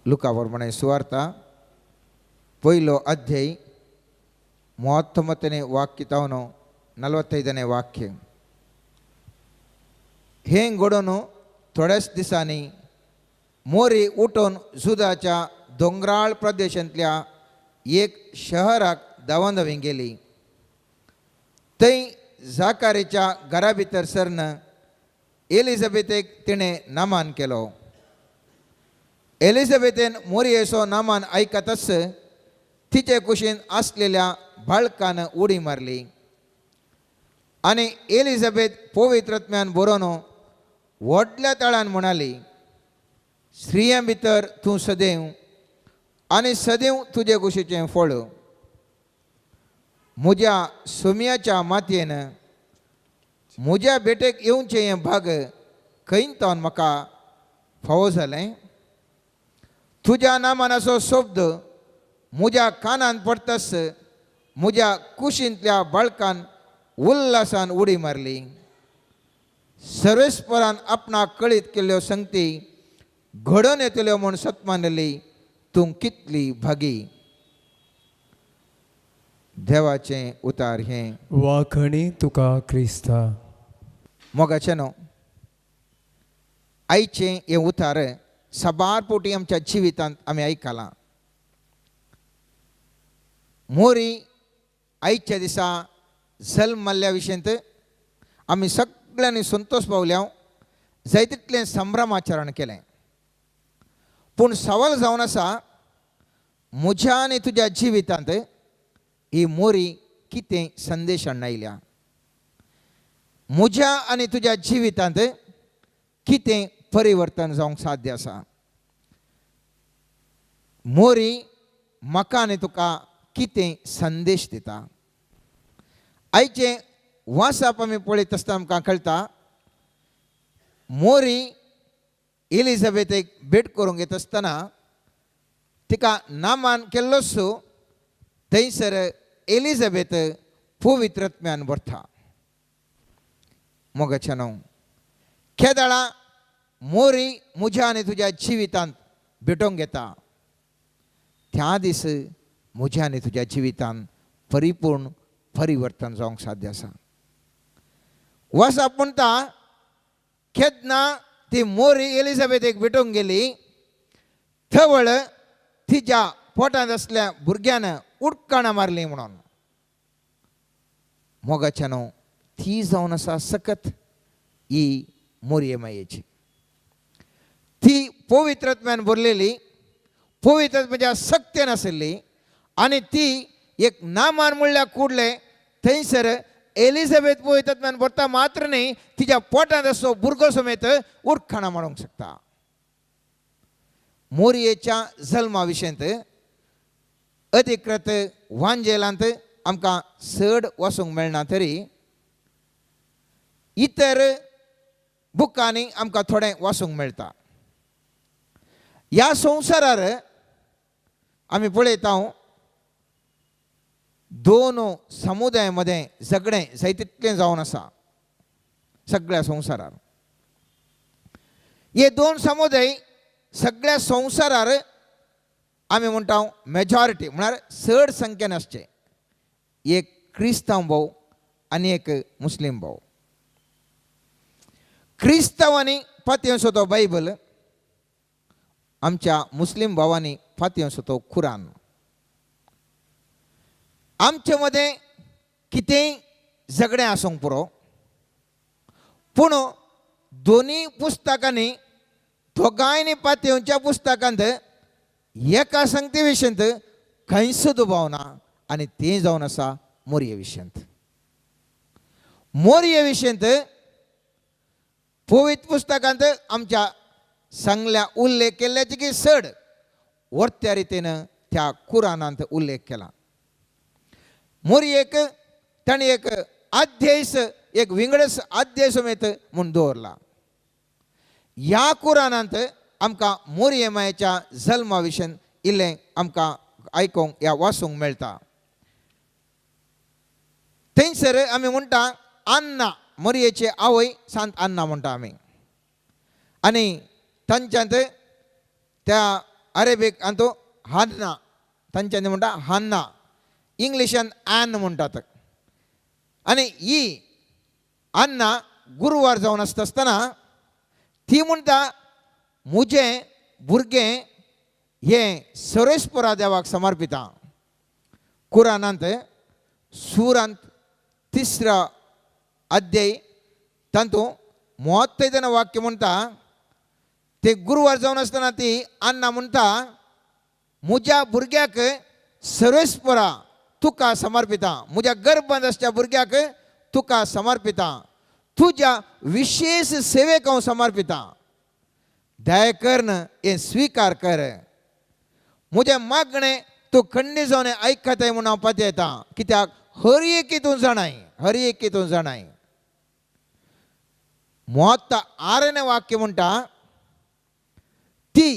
लुका प्रमाणे सुवार्ता पयलो अध्याय 39ನೇ ವಾಕ್ಯ ತಾವನು 45ನೇ ವಾಕ್य. हें घडोवन थोड्याच दिसांनी मोरी उठून जुदाच्या दोंगराळ प्रदेशांतल्या एक शहराक धांवन धांवी गेली. थंय जाकारीच्या घरा भितर सरन एलिझाबेथेक तिणें नामान केलो. एलिझाबेथेन मोरयेचो नामान आयकतच तिचे कुशीन आसलेल्या बाळकान उडी मारली आनी एलिझाबेथ पवित्रत्म्यान बरोवन व्हडल्या ताळान म्हणाली, स्त्रियां भितर तूं सदैव आनी सदैव तुजे कुशीचें फळ. म्हज्या सोम्याच्या मातयेन म्हज्या भेटेक येवचें हें भाग खंय तावन म्हाका फावो जालें? तुज्या नामानाचो शब्द म्हज्या कानान पडतस म्हज्या कुशींतल्या बाळकान उल्हासान उडी मारली. सर्वेस्परान आपणाक कळीत केल्ल्यो संगती घडोवन येतल्यो म्हूण सतमानली तूं कितली भागी. देवाचें उतार हें. वाखणी तुका क्रिस्ता. मोगाचें न्हू आयचें हें उतार साबार पोटी आमच्या जिवितांत आमी आयकलां. मोरी आयच्या दिसा जल्मल्ल्या विशयंत आमी सगळ्यांनी संतोश पावल्या, जाय तितलें संभ्रमाचरण केलें. पूण सवाल जावन आसा, म्हज्या आनी तुज्या जिवितांत ही मोरी कितें संदेश हाडून आयल्या? म्हज्या आनी तुज्या जिवितांत कितें परिवर्तन जावंक साध्य आसा? मोरी म्हाका आनी तुका कितें संदेश दिता? आयचें वाचप आमी पळयत आसतना आमकां कळटा, मोरी एलिझाबेथेक भेट करूंक येत आसतना तिका नामान केल्लोच थंयसर एलिझाबेथ पवित्रत्म्यान भरता. मोगाचें न्हू केदळा मोरी म्हज्या आनी तुज्या जिवितांत भेटोवंक येता, त्या दीस म्हज्या आनी तुज्या जिवितांत परिपूर्ण परिवर्तन जावंक साध्य आसा. वाचप म्हणटा, केन्ना ती मोरी एलिझाबेथेक भेटोवंक गेली थवळ तिच्या पोटांत आसल्या भुरग्यान उडकाणां मारली म्हणून. मोगाच्या न्हू ती जावन आसा सकत ही मोरये मायेची. ती पवित्रत्म्यान भरलेली, पवित्रत्म्याच्या सक्तेन आशिल्ली आनी ती एक नामान म्हणल्यार कुडले थंयसर एलिझाबेथ पवित्रत्म्यान भरता मात्र न्ही, तिच्या पोटांत आसो भुरगो समेत उडकाणां मारूंक शकता. मोरयेच्या जल्मा विशयंत अधिकृत वांजेलांत आमकां चड वचूंक मेळना तरी इतर बुकांनी आमकां थोडें वाचूंक मेळटा. ह्या संवसारार आमी पळयता दोन समुदाय मदें झगडें जाय तितलें जावन आसा सगळ्या संवसारार. हे दोन समुदाय सगळ्या संवसारार आमी म्हणटा मेजॉरिटी म्हळ्यार चड संख्येन आसचे, एक क्रिस्तांव भाव आनी एक मुस्लीम भाव. क्रिस्तांवांनी पातयेवचो तो बायबल, आमच्या मुस्लीम भावांनी पातयेवचो तो कुरान. आमचे मदें कितेंय झगडें आसूंक पुरो, पूण दोनूय पुस्तकांनी दोगांयनी पातयेवच्या पुस्तकांत एका संगती विशयंत खंयच दुबाव ना आनी तें जावन आसा मोरये विशयंत. मोरये विशयंत पवित्र पुस्तकांत आमच्या सांगल्या उल्लेख केल्ल्याची की चड वर्त्या रितीन त्या कुराणांत उल्लेख केला. मोरयेक ताणें एक अध्याय एक विंगडस अध्याय समेत म्हूण दवरला. ह्या कुराणांत आमकां मोरये मायेच्या जल्मा विशयन इल्लें आमकां आयकूंक या वाचूंक मेळटा. थंयसर आमी म्हणटा अन्ना, मोरयेची आवय सांत अन्ना म्हणटा आमी. आनी तांच्यांत त्या अरेबीक आनी हान्ना, तांच्यांनी म्हणटा हान्ना, इंग्लिशान ॲन म्हणटात. आनी ही अन्ना गुरवार जावन आसता आसतना ती म्हणटा म्हजें भुरगें हें सर्वेस्परा देवाक समर्पिता. कुराणांत सुरांत तिसरा अध्याय तातूंत 35 वाक्य म्हणटा, ते गुरवार जावन आसतना ती अन्ना म्हणटा म्हज्या भुरग्याक सर्वेस्परा तुका समर्पिता, म्हज्या गर्भांत आसच्या भुरग्याक तुका समर्पिता, तुज्या विशेष सेवेक हांव समर्पिता, दया करून हें स्विकार कर, म्हजें मागणें तूं खंडीत जावन आयकताय म्हूण हांव पत्यायता, कित्याक हर एकी तूं जाणाय, हर एकी तूं जाणाय. 36 वाक्य म्हणटा ती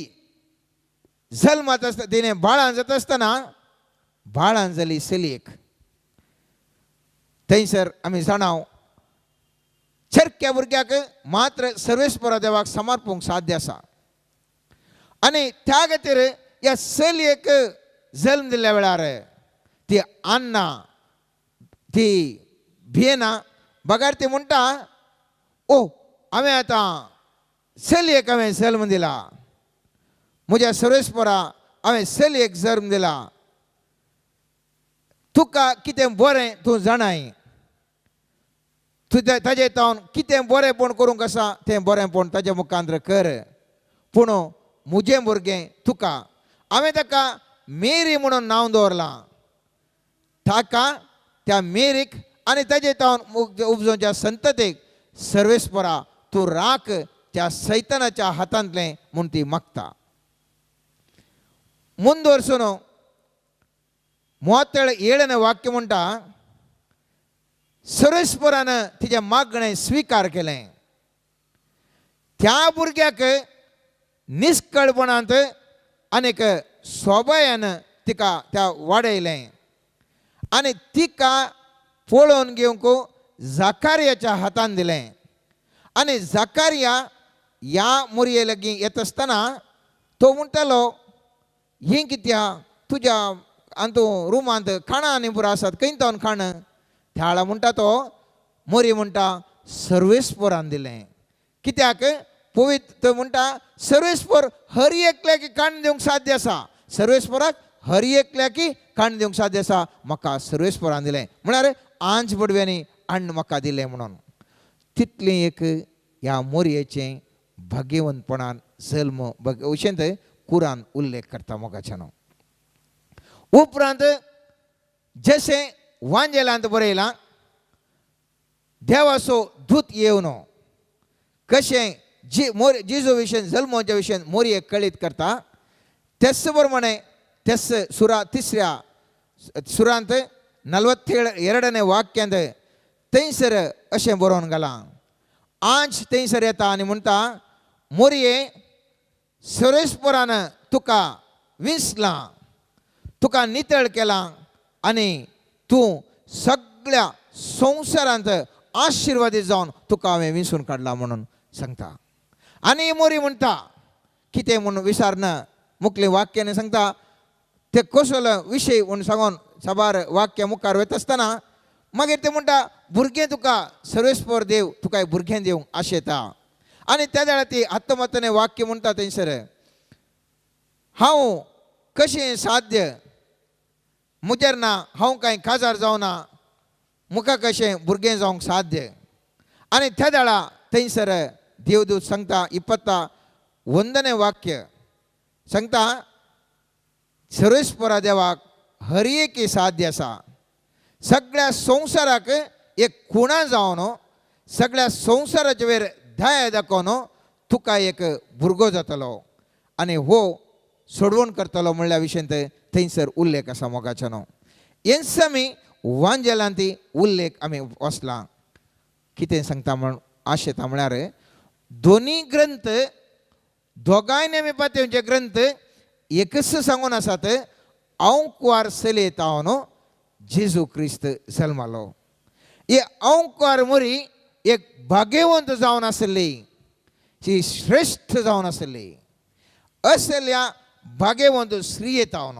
जल्मात आसता तिणें बाळान जाता आसतना बाळान जाली चलयेक. थंयसर आमी जाणाव चरक्या भुरग्याक मात्र सर्वेस्परा देवाक समर्पूंक साध्य आसा. आनी त्या खातीर ह्या चलयेक जल्म दिल्ल्या वेळार ती अन्ना ती भियेना, बगार ती म्हणटा ओ हांवें आतां चलयेक हांवें जल्म दिला, म्हज्या सर्वेस्परा हांवें चलयेक जल्म दिला, तुका कितें बरें तूं जाणाय, तुज्या ताजे तावन कितें बरेंपण करूंक आसा तें बरेंपण ताजे मुखांतर कर, पूण म्हजें भुरगें तुका हांवें ताका मेरी म्हणून नांव दवरलां, ताका त्या मेरीक आनी ताजे तावन उपजोवच्या संततेक सर्वेस्परा तूं राख त्या सैतानाच्या हातांतलें म्हूण ती मागता. मुंदवर्सून 37 वाक्य म्हणटा सर्वेस्परान तिजें मागणें स्विकार केलें, त्या भुरग्याक निस्कळपणांत आनीक सोबायान तिका त्या वाडयलें आनी तिका पळोवन घेवंक जाकारियाच्या हातान दिलें. आनी जाकारिया ह्या मोरये लागीं येता आसतना तो म्हणटालो हें कित्या तुज्या आनी रुमांत खाणां आनी पुरो आसात, खंय तावन खाण? त्याळा म्हणटा तो मोरी म्हणटा सर्वेस्परान दिलें. कित्याक पवित्र म्हणटा सर्वेस्पर हर एकल्याक काण दिवंक साध्य आसा, सर्वेस्पराक हर एकल्याक काण दिवंक साध्य आसा, म्हाका सर्वेस्परान दिलें म्हळ्यार आंज पडव्यांनी अन्न म्हाका दिलें म्हणून. तितलें एक ह्या मोरयेचें भाग्यवंतपणान जल्म अशें कुरान उल्लेख करता मोगाच्यानो. उपरांत जशें वांजेलांत बरयलां देवाचो दूत येवन कशें जी मोर जिजो विशयन जल्मोच्या विशयन मोरयेक कळीत करता तेच प्रमाणे तेच सुरा तिसऱ्या सुरांत 42 वाक्यांत थंयसर अशें बरोवन घालां. आंज थंयसर येता आनी म्हणटा मोरये सर्वेस्परान तुका विंचलां, तुका नितळ केलां आनी तूं सगळ्या संवसारांत आशिर्वादीत जावन तुका हांवें विंचून काडला म्हणून सांगता. आनी मोरी म्हणटा कितें म्हूण विचारना मुखले वाक्यान सांगता ते कसलो विशय म्हूण सांगून साबार वाक्य मुखार वयता आसतना मागीर ते म्हणटा भुरगें तुका सर्वेस्पर देव तुका भुरगें दिवंक आशेता. आनी त्या वेळार ती आत्महत्याने वाक्य म्हणटा थंयसर हांव कशें साध्य म्हजेर ना, हांव कांय काजार जावना, म्हाका कशें भुरगें जावंक साध्य? आनी त्या वेळार थंयसर देवदूत सांगता 21 वाक्य सांगता सर्वेस्परा देवाक हर एक साध्य आसा, सगळ्या संवसाराक एक खुणा जावन सगळ्या संवसाराचे वयर दया दाखोवन तुका एक भुरगो जातलो आनी हो सोडवण करतलो म्हणल्या विशयंत थंयसर उल्लेख आसा मोगाच्यानो. हेंच आमी वांजेलांत उल्लेख आमी वाचला. कितें सांगता म्हण आशेता म्हळ्यार दोनी ग्रंथ दोगांयनी आमी पातयेवचे ग्रंथ एकच सांगून आसात अंकवार चलयता न्हू जेजू क्रिस्त जल्मालो. ही अंकवार मोरी एक भाग्यवंत जावन आसली, ती श्रेश्ठ जावन आसली. असल्या भाग्यवंत स्त्रिये जावन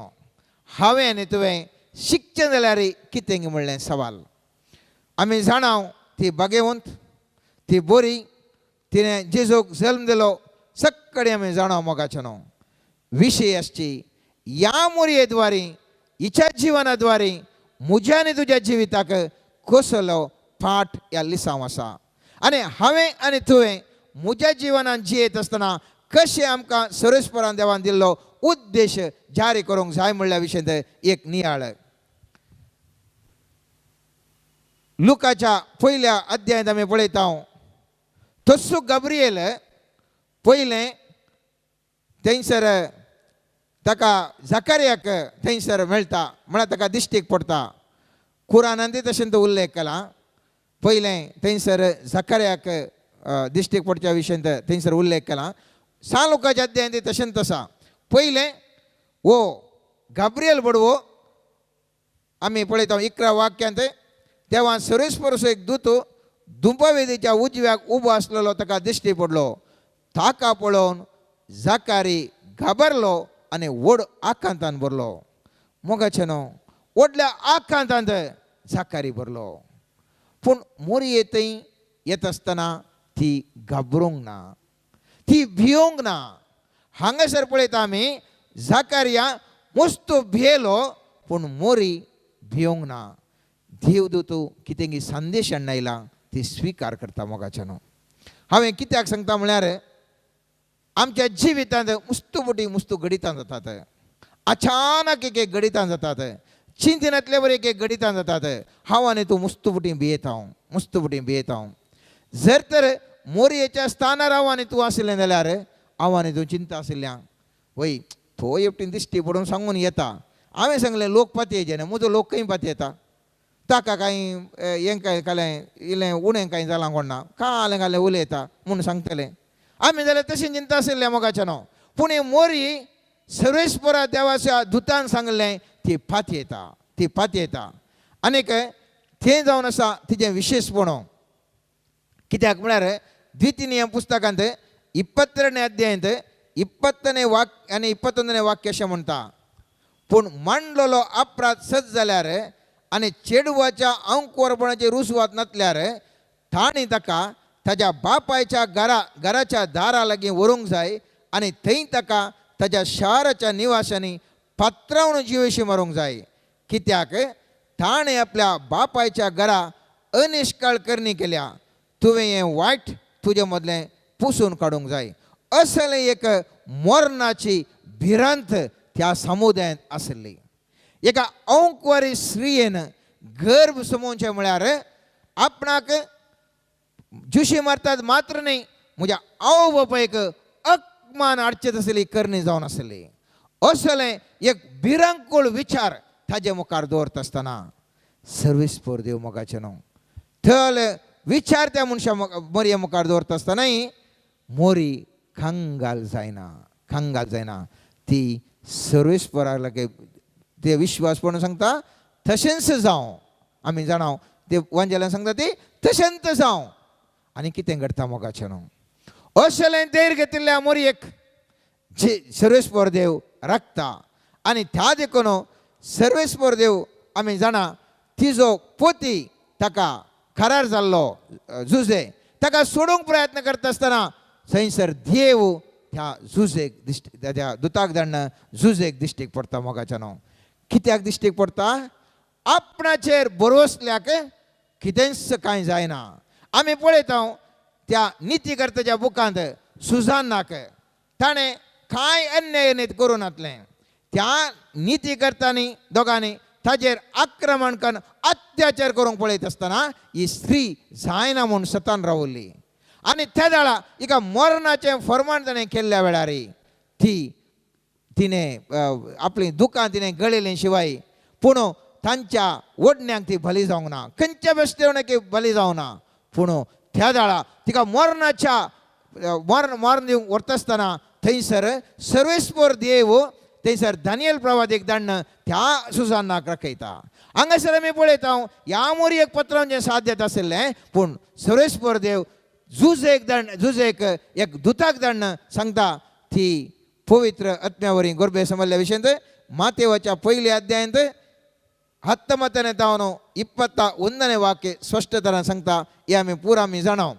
हांवें आनी तुवें शिकचें जाल्यार कितें म्हणलें सवाल. आमी जाणाव ती भाग्यवंत, ती बरी, तिणें जेजूक जल्म दिलो, सगळे आमी जाणाव मोगाचें न्हू. विशय आसची ह्या मोरये द्वारी, हिच्या जिवना द्वारी म्हज्या आनी तुज्या जिविताक कसलो पाठ ह्या लिसांव आसा आनी हांवें आनी तुवें म्हज्या जिवनान जियेत आसतना कशें आमकां सर्वेस्परान देवान दिल्लो उद्देश जारी करूंक जाय म्हणल्या विशयांत एक नियाळ. लुकाच्या पयल्या अध्यायांत आमी पळयता, तस्सो गाब्रिएल पयलें थंयसर ताका जाकारियाक थंयसर मेळटा, म्हळ्यार ताका दिश्टीक पडटा. कुरानान तशें तो उल्लेख केला. पयलें थंयसर जाकारियाक दिश्टीक पडच्या विशयांत थंयसर उल्लेख केला. सान लुकाच्या अध्यायांत तशेंच आसा. पयलें वो गाब्रिएल बडवो आमी पळयता 11 वाक्यांत, तेव्हा सर्वेस्परसो एक दूत धुंपवेदीच्या उजव्याक उबो आसलेलो ताका दिश्टी पडलो. ताका पळोवन जाकारी घाबरलो आनी व्हड आकांतान भरलो. मोगाचें न्हू, व्हडल्या आकांतांत जाकारी भरलो. पूण मोरये थंय येता आसतना ती घाबरूंक ना, ती भियोंक ना. हांगासर पळयता आमी जाकारिया मस्तो भियेलो, पूण मोरी भियोंक ना. देवदूत कितें संदेश हाडून आयला ती स्विकार करता. मोगाचें न्हू, हांवें कित्याक सांगता म्हळ्यार आमच्या जिवितांत मुस्तू बोटी मुस्तू घडितां जातात, अचानक एक एक घडितां जातात, चिंतनांतले बरें एक एक घडितां जातात. हांव आनी तूं मुस्तू बोटी भियेता, मुस्तू बोटी भियेता. जर तर मोरयेच्या स्थानार हांव आनी तूं आशिल्लें जाल्यार हांव आनी तूं चिंता आशिल्ल्या, वय तो एकटीन दिश्टी पडून सांगून येता. हांवें सांगलें लोक पातयेचे न्हू, म्हजो लोक खंय पातयेता, ताका कांय हें कांय कालें इल्लें उणें कांय जालां कोण ना, कालें कालें उलयता म्हूण सांगतलें. आमी जाल्यार तशें चिंता आशिल्लें मोगाचें न्हू. पूण ही मोरी सर्वेस्परा देवाच्या दुतान सांगलें ती पातयेता, ती पातयेता. आनीक तें जावन आसा तिजें विशेशपण. कित्याक म्हळ्यार द्वितीय पुस्तकांत 22 अध्यायांत 20 वाक्य आनी 21 वाक्य अशें म्हणटा, पूण मांडलेलो अपराध सत जाल्यार आनी चेडवाच्या अंकुरपणाची रुजवात नासल्यार तांणी ताका ताज्या बापायच्या घराच्या दारा लागीं व्हरूंक जाय आनी थंय ताका ताज्या शाराच्या निवासांनी पात्रावन जिवेशी मारूंक जाय. कित्याक ताणें आपल्या बापायच्या घरा अनिश्काळ करणी केल्या, तुवें हें वायट तुजे मदलें पुसून काडूंक जाय. असलें एक मरणाची भिरांत त्या समुदायांत आसली. एका अंकवारी स्त्रियेन गर्भ समोवचें म्हळ्यार आपणाक जुशी मारतात मात्र न्हय, म्हज्या आवय बापायक अपमान हाडचे तसली करणी जावन आसली. असलें एक भिरांकूळ विचार ताजे मुखार दवरता आसतना सर्वेस्पर देव मोगाचें न्हू थल विचार त्या मनशा मोरये मुखार दवरता आसतनाय मोरी कंगाल जायना, कंगाल जायना. ती सर्वेस्परा लागीं ते विश्वासपण सांगता तशेंच जावं. आमी जाणाव ते वांजेल्यान सांगता ती तशेंच जावं. आनी कितें घडटा मोगाचें न्हू, असलें धैर्य घेतिल्ल्या मोरयेक जे सर्वेस्पर देव राखता. आनी त्या देखून सर्वेस्पर देव आमी जाणा तिजो पोती ताका करार जाल्लो जुजे ताका सोडूंक प्रयत्न करता आसतना थंयसर देव त्या जुजेक दिश्टी त्या दुताक धाडून जुजेक दिश्टीक पडटा. मोगाच्या न्हू, कित्याक दिश्टीक पडटा? आपणाचेर भरवसल्याक कितेंच कांय जायना. आमी पळयता त्या नितीकर्ताच्या बुकांत सुजानाक ताणें कांय अन्याय नीत करूं नातलें, त्या नितीकर्तांनी दोगांनी ताजेर आक्रमण करून अत्याचार करूंक पळयत आसतना ही स्त्री जायना म्हूण सतान रावली. आनी त्या वेळा हिका मरणाचें फर्माण ताणें केल्ल्या वेळार ती तिणें आपलीं दुकां तिणें गळयलीं शिवाय पूण तांच्या ओडण्याक ती बली जावंक ना, खंयच्या बेश्टेवण्याक बली जावंक ना. पूण त्या वेळा तिका मरणाच्या मरण मरण दिवंक व्हरता आसतना थंयसर सर्वेस्पर देव थंयसर दानियल प्रवादीक धाडून त्या सुजानाक राखयता. हांगासर आमी पळयता ह्या मोरयेक पत्रांचें साथ येता आशिल्लें, पूण सर्वेस्पर देव जुजेक धाडून जुजेक एक दुताक धाडून सांगता ती पवित्र आत्म्या गोरबे समजल्या विशयंत मातेवाच्या पयल्या अध्यायांत 19 तावन 21 वाक्य स्पश्ट तरान सांगता हें आमी पुरा आमी जाणाव.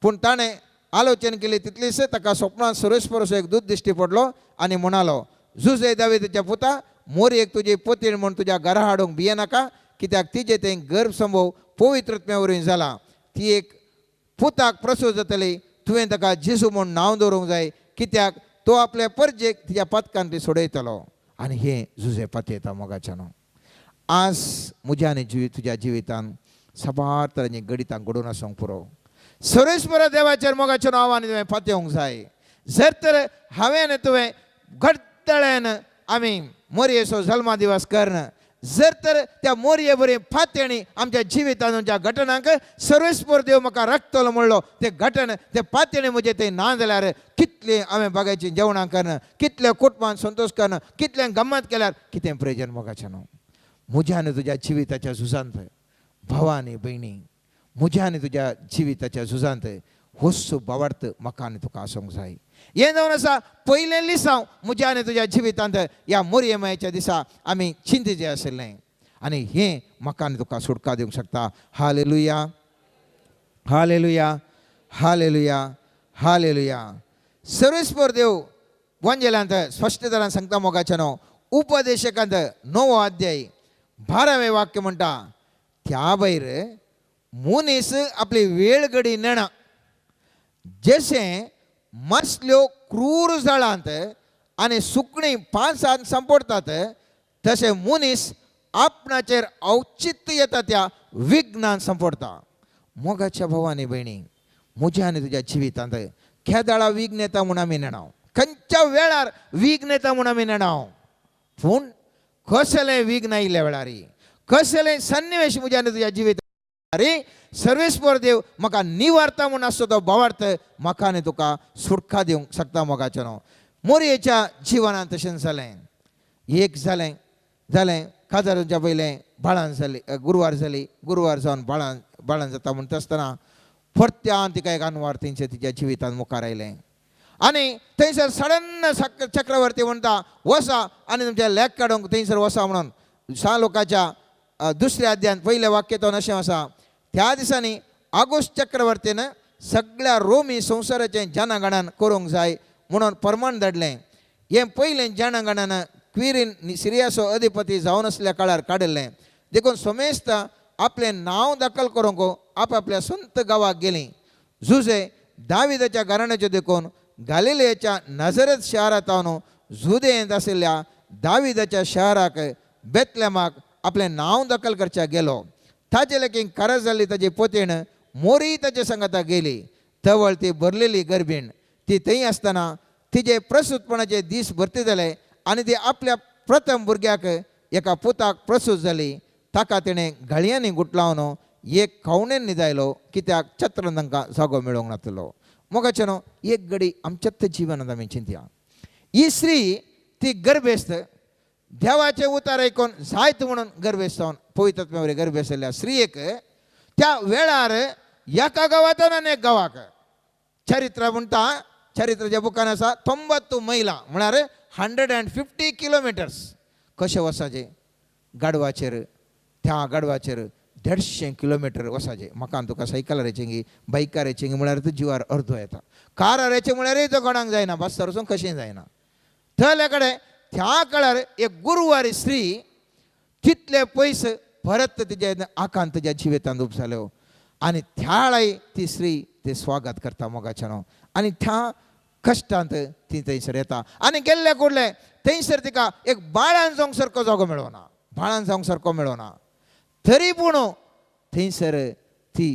पूण ताणें आलोचन केली तितलीच ताका स्वप्नांत सुरेश एक दूत दिश्टी पडलो आनी म्हणालो, जुजे दावीदाच्या पुता, मोरयेक तुजी पोतीण म्हूण तुज्या घरा हाडूंक भियेनाका, कित्याक तिजे थंय गर्भसंभव पवित्र आत्म्या वरवीं जाला. ती एक पुताक प्रसूत जातली, तुवें ताका जेजू म्हूण नांव दवरूंक जाय, कित्याक तो आपल्या परजेक तिच्या पातकांतली सोडयतलो. आनी हें जुजे पातयेता मोगाच्यानो. आज म्हज्या आनी तुज्या जिवितान साबार तरांची गणितां घडून आसूंक पुरो. सर्वेस्पर देवाचेर मोगाचें नांव आनी तुवें पातयेवंक जाय. जर तर हांवें आनी तुवें घडतळ्यान आमी मोरयेचो जल्मा दिवस करण, जर तर त्या मोरये बरी फातेणी आमच्या जिवितान आमच्या घटनांक सर्वेस्पर देव म्हाका राखतलो म्हणलो ते घटन ते पातेणी म्हजें थंय ना जाल्यार कितलें हांवें बागायचीं जेवणां करणं, कितल्या कुटुंबान संतोश करणं, कितलें गम्मत केल्यार कितें प्रयोजन मोगाचें न्हू. म्हज्या आनी तुज्या जिविताच्या झुजांत भावा आनी भयणी, म्हज्या आनी तुज्या जिविताच्या झुजांत होसो भावार्थ म्हाका आनी तुका आसूंक जाय. हें जावन आसा पयलें लिसांव म्हज्या आनी तुज्या जिवितांत ह्या मोरये मायेच्या दिसा आमी चिंतेचें आशिल्लें आनी हें म्हाका आनी तुका सुटका दिवंक शकता. Hallelujah, hallelujah, hallelujah, hallelujah. सर्वेस्पर देव वंजेलांत स्पश्ट तरान सांगता मोगाचें न्हू. उपदेशकांत 9 अध्याय 12वें वाक्य म्हणटा, त्या भायर मनीस आपली वेळ घडी नेणा, जशें मसल्यो क्रूर जळांत आनी सुकणीं पांचांत सांपडटात, तशें मनीस आपणाचेर अवचित्त येता त्या विघ्नान सांपडटा. मोगाच्या भावा आनी भयणी, म्हज्या आनी तुज्या जिवितांत केदाळा विघ्न येता म्हूण आमी नेणाव, खंयच्या वेळार विघ्न येता म्हूण आमी नेणाव, पूण कसलें विघ्न आयिल्ल्या वेळार, कसलें सन्निवेश म्हज्या आनी तुज्या जिवितांत सर्वेस्पर देव म्हाका निवारता म्हूण आसतो तो भावार्थ म्हाका आनी तुका सुटका दिवंक शकता मोगाचें न्हू. मोरयेच्या जिवनांत तशें जालें. एक जालें जालें काजाराच्या पयलें बाळान जाली, गुरवार जाली, गुरवार जावन बाळान बाळान जाता म्हणटा आसतना परत्यान तिका एक अनवार तेंच्या तिच्या जिवितांत मुखार आयलें आनी थंयसर सडन चक्रवर्ती म्हणटा वसा आनी तुमच्या लेख काडूंक थंयसर वसा म्हणून. सा लोकाच्या 2 अध्यायांत 1 वाक्य अशें आसा, त्या दिसांनी आगोस्त चक्रवर्तीन सगळ्या रोमी संवसाराचें जनगणन करूंक जाय म्हणून परमाण धाडलें. हें पयलें जनगणन क्विरीन सिरियाचो अधिपती जावन आसल्या काळार काडिल्लें. देखून समेस्त आपलें नांव दाखल करूंक आपआपल्या संत गांवाक गेलीं. जुजे दाविदाच्या घराण्याचें देखून गालिलेच्या नजरेत शहरांत जुदेंत आशिल्ल्या दाविदाच्या शहराक बेतलेमाक आपलें नांव दाखल करच्याक गेलो. ताजे लेखी खरस जाल्ली ताजी पोतीण मोरी ताजे सांगाता गेली. तवळ ती भरलेली गर्भीण. ती थंय आसतना तिजे प्रसूतपणाचे दीस भरती जाले आनी ती आपल्या प्रथम भुरग्याक एका पुताक प्रसूत जाली. ताका तिणें घाळयांनी गुटलावन एक खावणेन न्हिदायलो, कित्याक छत्रान तांकां जागो मेळोवंक नातलो. मोगाचें न्हू, एक घडी आमच्याच जिवनांत आमी चिंतया. ही स्त्री ती गर्भेस्त, देवाचें उतार आयकून जायत म्हणून गर्भेस्त जावन पवित्र आत्म्या वरवीं गर्भेस्त जाल्ल्या स्त्रियेक त्या वेळार एका गांवांतल्यान आनी एक गांवाक चरित्र म्हणटा, चरित्राच्या बुकान आसा 90 मैलां म्हळ्यार 150 किलोमिटर्स कशें वसाचें गाडवाचेर, त्या गाडवाचेर 150 किलोमिटर वसाचें. म्हाका तुका सायकलार येचें बायकार येचें म्हळ्यार तूं जिवार अर्दो येता, कारार येचें म्हळ्यारय तो कोणाक जायना, बसतार वचूंक कशें जायना. थंयल्या कडेन त्या काळार एक गुरवारी स्त्री तितले पयस परत तिच्या आकांत तिच्या जिवितांत उब जाल्यो आनी त्या ती स्त्री ते स्वागत करता मोगाचें न्हू. आनी त्या कश्टांत ती थंयसर येता आनी गेल्ले कुडले थंयसर तिका एक बाळान जावंक सारको जागो मेळना, बाळान जावंक सारको मेळना, तरी पूण थंयसर ती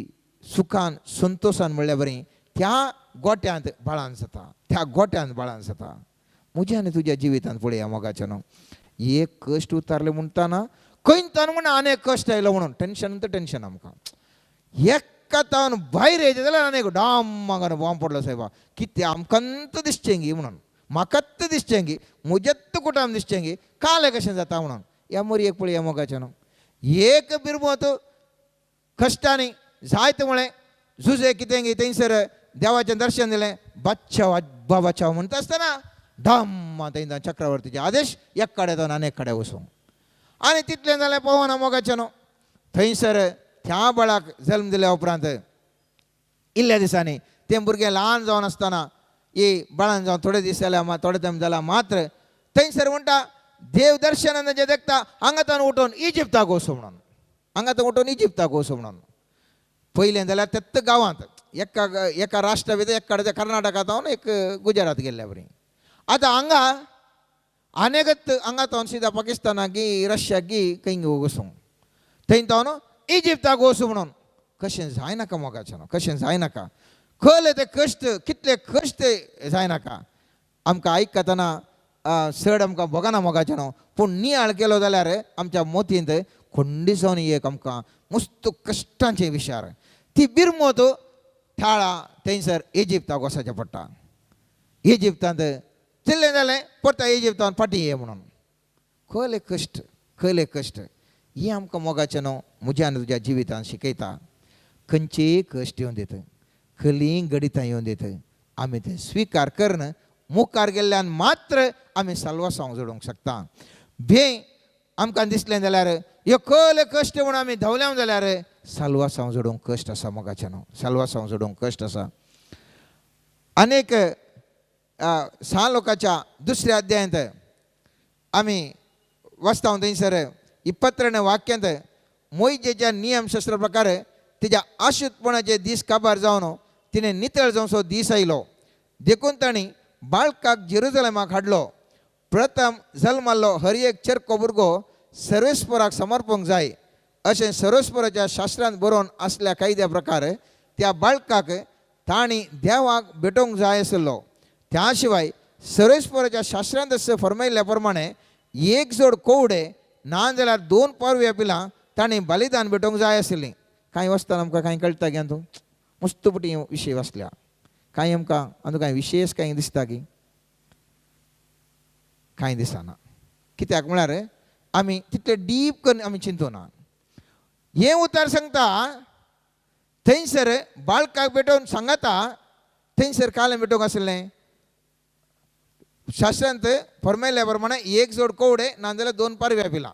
सुखान संतोशान म्हणल्या बरी त्या गोट्यांत बाळान जाता, त्या गोट्यांत बाळान जाता. म्हज्या आनी तुज्या जिवितांत पळया मोगाचें न्हू, एक कश्ट उतारले म्हणटा ना खंयतान म्हण आनी एक कश्ट आयलो म्हणून टेंशन तर टेंशन आमकां. एका तावन भायर येयचें जाल्यार आनी एक डाम मागीर बॉम्ब पडलो सायबा, कितें आमकां दिसचें गी म्हणून, म्हाकाच दिसचें गी, म्हजेच कुटाम दिसचें गी, काल कशें जाता म्हणून. ह्या मोरयेक पळया मोगाचें न्हू, एक बिरमत कश्टांनी जायत म्हळें जुजे कितें गी थंयसर देवाचें दर्शन दिलें, बच्चाव अब्बा बचाव म्हणटा आसतना धम्म थंय चक्रवर्तीचे आदेश एक कडेन जावन आनी एक कडेन वचूंक. आनी तितलें जाल्यार पळोवना मोगाचें न्हू. थंयसर त्या बाळाक जल्म दिल्या उपरांत इल्ल्या दिसांनी तें भुरगें ल्हान जावन आसतना ही बाळान जावन थोडे दीस जाल्या थोडे तेंप जाला मात्र थंयसर म्हणटा देव दर्शनान जें देखता हांगा उठोवन इजिप्ताक वचूं म्हणून, हांगा उठोवन इजिप्ताक वचूं म्हणून. पयलें जाल्यार तेत्त गांवांत एका एका राष्ट्रा भितर एक कडेन कर्नाटकांत हांव एक गुजरात गेल्ल्या बरी. आतां हांगा आनेकच हांगा तावन सिदा पाकिस्तानाक गी रशियाक गी खंय वचूंक, थंय तावन इजिप्ताक वचूं म्हणून. कशें जायनाका मोगाचें न्हू, कशें जायनाका. कळ्ळें ते कश्ट कितले कश्ट जायनाका. आमकां आयकतना चड आमकां भोगना मोगाचें न्हू, पूण नियाळ केलो जाल्यार आमच्या मोतींत खोंडी जावन एक आमकां मस्त कश्टांचे विचार. ती बिरमोत थाळा थंयसर इजिप्ताक वचचें पडटा. इजिप्तांत तितलें जालें परता इजिप्तान फाटीं ये म्हणून. कळ्ळे कश्ट, कळ्ळे कश्ट. हें आमकां मोगाचें न्हू म्हज्या आनी तुज्या जिवितान शिकयता. खंयचेय कश्ट येवन दिता, खलीं गडितां येवन दिता, आमी तें स्विकार करून मुखार गेल्ल्यान मात्र आमी साल्वासांव जोडूंक शकता. भंय आमकां दिसलें जाल्यार ह्यो कल कश्ट म्हूण आमी धांवल्या जाल्यार साल्वासांव जोडूंक कश्ट आसा मोगाचें न्हू, साल्वासांव जोडूंक कश्ट आसा. आनीक सा लोकाच्या दुसऱ्या अध्यायांत आमी वाचता थंयसर इपत्रण वाक्यांत मोयजेच्या नियमशास्त्र प्रकार तिच्या आशुतपणाचे दीस काबार जावन तिणें नितळ जावचो दीस आयलो. देखून तांणी बाळकाक जेरुजलेमाक हाडलो. प्रथम जल्माल्लो हर एक चेरको भुरगो सर्वेस्पराक समर्पूंक जाय अशें सर्वेस्पराच्या शास्त्रांत बरोवन आसल्या कायद्या प्रकार त्या बाळकाक तांणी देवाक भेटोवंक जाय आशिल्लो. त्या शिवाय सर्वेस्पराच्या शास्त्रांत अशें फर्मायल्ल्या प्रमाणे एक जोड कोवडे ना जाल्यार 2 पारव्या पिलां तांणी बलिदान भेटोवंक जाय आशिल्लीं. कांय वाचतना आमकां कांय कळटा की अंदू मस्त पटी विशय वाचल्या, कांय आमकां अंदू कांय विशेश कांय दिसता की कांय दिसना. कित्याक म्हळ्यार आमी तितले डीप करून आमी चिंतूना. हें उतर सांगता थंयसर बाळकाक भेटोवन सांगता थंयसर कालें भेटोवंक आशिल्लें शास्त्रांत फर्मायल्या प्रमाणे एक जोड कोवडे ना जाल्यार 2 पारव्या पिलां.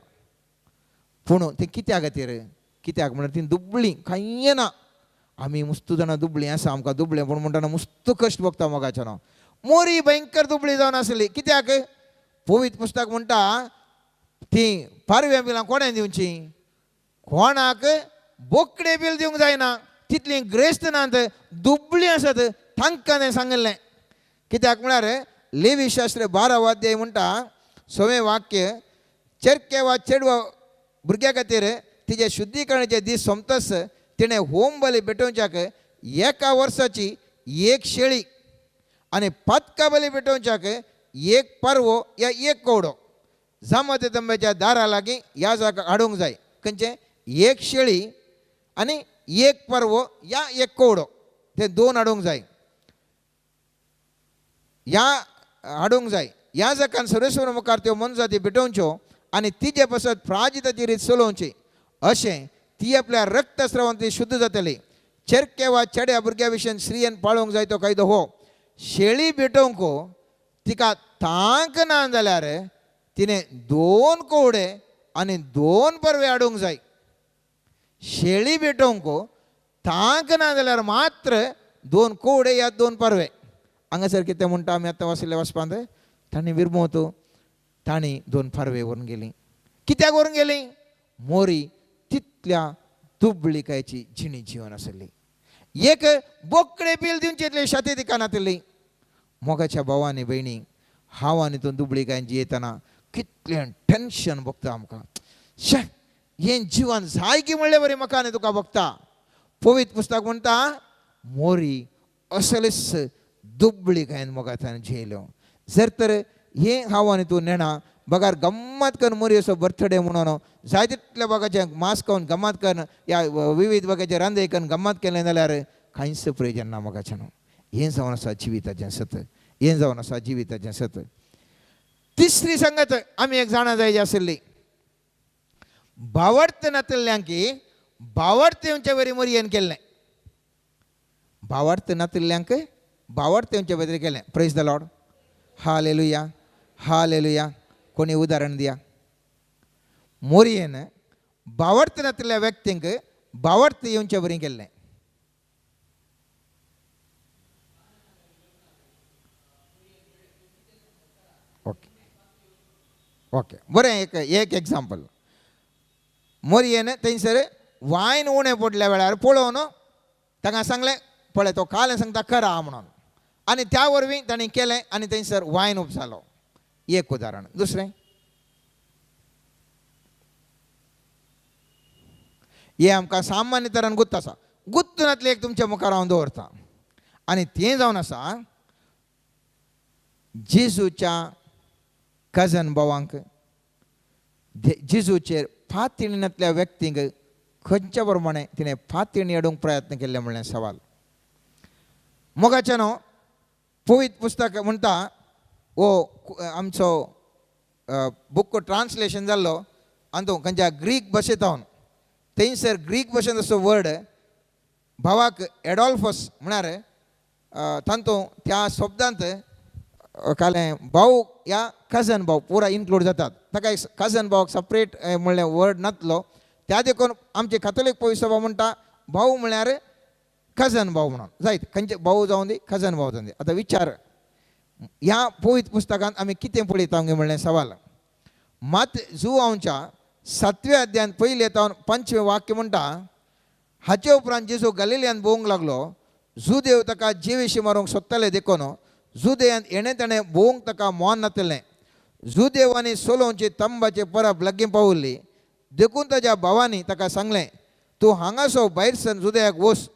पूण तें कित्या खातीर, कित्याक म्हळ्यार ती दुबळीं कांय ना. आमी मुस्तू जाणां दुबळीं आसा, आमकां दुबळें पूण म्हणटना मुस्तू कश्ट भोगता मोगाचें न्हू. मोरी भयंकर दुबळी जावन आसली. कित्याक पवित्र पुस्तक म्हणटा ती पारव्या पिलां कोणें दिवची, कोणाक बोकडे बील दिवंक जायना, तितलीं ग्रेस्त नात, दुबळीं आसात तांकां तें सांगिल्लें. कित्याक म्हळ्यार लेवी शास्त्र 12 अध्याय म्हणटा 6वें वाक्य चेरके वा चेडवा भुरग्या खातीर तिजे शुद्धीकरणाचे दीस सोंपतच तिणें होम बली भेटोवच्याक 1 वर्साची 1 शेळी आनी पातका बली भेटोवच्याक 1 पारवो या 1 कोवडो जामते तंब्याच्या दारा लागीं ह्या जागा हाडूंक जाय. खंयचें 1 शेळी आनी 1 पारवो या 1 कोवडो ते 2 हाडूंक जाय, ह्या हाडूंक जाय. ह्या जाकान सर्वेश्वर मुखार त्यो मनजाती भेटोवच्यो आनी तिजे पासत प्राजिताची रीत चलोवची अशें ती आपल्या रक्तस्रावान ती शुद्ध जातली. चेरके वा चेड्या भुरग्या विशयन स्त्रियेन पाळोवंक जाय तो कायदो हो. शेळी भेटोवंक तिका तांक ना जाल्यार तिणें 2 कोवडे आनी 2 परवे हाडूंक जाय. शेळी भेटोवंक तांक ना जाल्यार मात्र 2 कोवडे या 2 परवे. हांगासर कितें म्हणटा आमी आतां वाचिल्ल्या वाचपांत तांणी विरमोत तांणी 2 पारवे व्हरून गेलीं. कित्याक व्हरून गेलीं? मोरी तितल्या दुबळिकायची जिणी जिवन आसली. एक बोकडे बील दिवचेतली शाती तिका नातिल्ली. मोगाच्या भावा आनी भयणी, हांव आनी तूं दुबळिकायन जियेतना कितलें टेन्शन भोगता आमकां. शे हें जिवन जाय की म्हणले बरें म्हाका आनी तुका भोगता. पवित्र पुस्तक म्हणटा मोरी असलेच दुबळिकायन मोगाच्यान जियेल्यो. जर तर हें हांव आनी तूं नेणा बगार गम्मत करून मोरी असो बर्थडे म्हणून जाय तितल्या बगाचें मास खावन गम्मत करून या विविध बगाचे रांदे करून गम्मत केलें जाल्यार कांयच प्रयोजन ना मोगाचें न्हू. हें जावन आसा जिविताचें सत, हें जावन आसा जिविताचें सत. तिसरी संगत आमी एक जाणा जाय आशिल्ली, बावडत नातिल्ल्यांकी बावडत येवचे वरी मोरयेन केल्लें. बावडत नातिल्ल्यांक बावडत येवचे वरी केलें. Praise the Lord, hallelujah, hallelujah. कोणी उदाहरण दिया? मोरयेन बावर्त नातिल्ल्या व्यक्तींक बावर्त येवचे बरी केल्लें. ओके ओके बरें, एक एक एग्जाम्पल. मोरयेन थंयसर वायन उणें पडल्या वेळार पळोवन तांकां सांगलें, पळय तो काल सांगता करा म्हणून, आनी त्या वरवीं तांणी केलें आनी थंयसर वायन उब जालो. एक उदाहरण. दुसरें, हें आमकां सामान्य तरान गुत्त आसा, गुत्त नातलें एक तुमच्या मुखार हांव दवरता आनी तें जावन आसा जेजूच्या कजन भावांक, जेजूचेर फातिणींतल्या व्यक्तींक खंयच्या प्रमाणे तिणें फातिणी हाडूंक प्रयत्न केल्ले म्हणलें सवाल. मोगाचें न्हू पवित्र पुस्तक म्हणटा, हो आमचो बुक ट्रान्सलेशन जाल्लो आनी तो खंयच्या ग्रीक भाशेंत, थंयसर ग्रीक भाशेंत असो वर्ड भावाक एडॉल्फस म्हळ्यार तातूंत त्या शब्दांत कालें भाव या कजन भाव पुरा इन्क्लूड जातात. ताका एक कजन भावाक सपरेट म्हणलें वर्ड नातलो, त्या देखून आमचे कॅथोलीक पवित्र सभा म्हणटा भाव म्हळ्यार कजन भाव म्हणून जायत, खंयचे भाव जावं दी कजन भाव जावं दी. आतां विचार ह्या पवित्र पुस्तकांत आमी कितें पळयता गे म्हणलें सवाल. मात जुवांच्या 7व्या अध्यायांत पयलें तावन 5वें वाक्य म्हणटा, हाचे उपरांत जेजू गलिलियांत भोंवंक लागलो. जुदेव ताका जिवेशी मारूंक सोदताले देखून जुदेयांत येणें ताणें भोंवंक ताका मोन नातलें. जुदेव आनी सोलोवची तंबाचे परब लागीं पावल्ली देखून ताज्या भावांनी ताका सांगलें, तूं हांगासो भायर सर जुदयाक वच,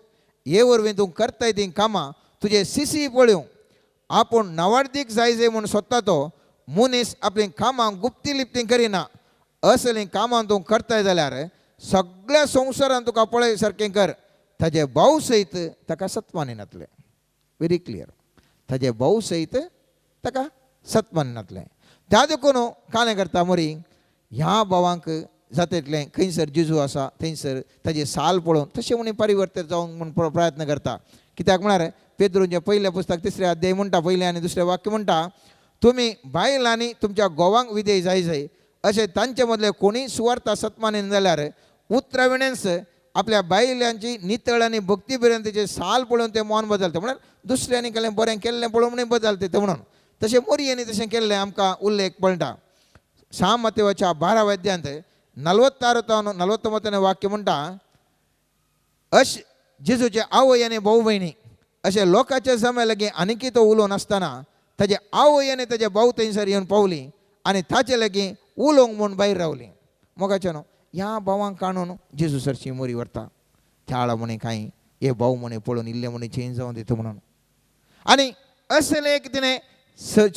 हे वरवीं तूं करताय तीं कामां तुजे सिसी पळोवं. आपूण नवार्दीक जाय जाय म्हूण सोदता तो मनीस आपलीं कामां गुप्ती लिप्ती करिना. असलीं कामां तूं करताय जाल्यार सगळ्या संवसारान तुका पळय सारकें कर. ताजे भाव सयत ताका सत्मानी नातलें. वेरी क्लियर, ताजे भाव सयत ताका सत्मानी नातलें. त्या देखून कालें करता मोरी ह्या भावांक जाता तितलें खंयसर जेजू आसा थंयसर ताजे साल पळोवन तशें म्हूण परिवर्तन जावंक म्हूण प्रयत्न करता. कित्याक म्हळ्यार पेद्रूचें पयलें पुस्तक 3 अध्याय म्हणटा, पयलें आनी दुसरें वाक्य म्हणटा, तुमी बायलांनी तुमच्या घोवांक विधेय जाय जाय अशें तांचे मदले कोणीय सुवार्थ सत्मानीन जाल्यार उतरां विणेंच आपल्या बायलांची नितळ आनी भक्ती पर्यंतचे साल पळोवन ते मन बदलता. म्हळ्यार दुसऱ्यांनी केलें बरें केल्लें पळोवन म्हणून बदलता ते म्हणून तशें मोरयांनी तशें केल्लें आमकां उल्लेख पळटा. सा मातेवाच्या 12व्या अध्यायांत 46 तावन 49 वाक्य म्हणटा, अश जेजूचे आवय आनी भाव भयणी अशें लोकांच्या जमे लागीं आनीकय तो उलोवन आसतना ताजे आवय आनी ताजे भाव थंयसर येवन पावली आनी ताचे लागीं उलोवंक म्हूण भायर रावली. मोगाचें न्हू ह्या भावांक काणून जेजू सरशी मोरी व्हरता. त्याळा म्हणे कांय हे भाव म्हणे पळोवन इल्ले म्हणे चेंज जावन दिता म्हणून. आनी असलें एक तिणें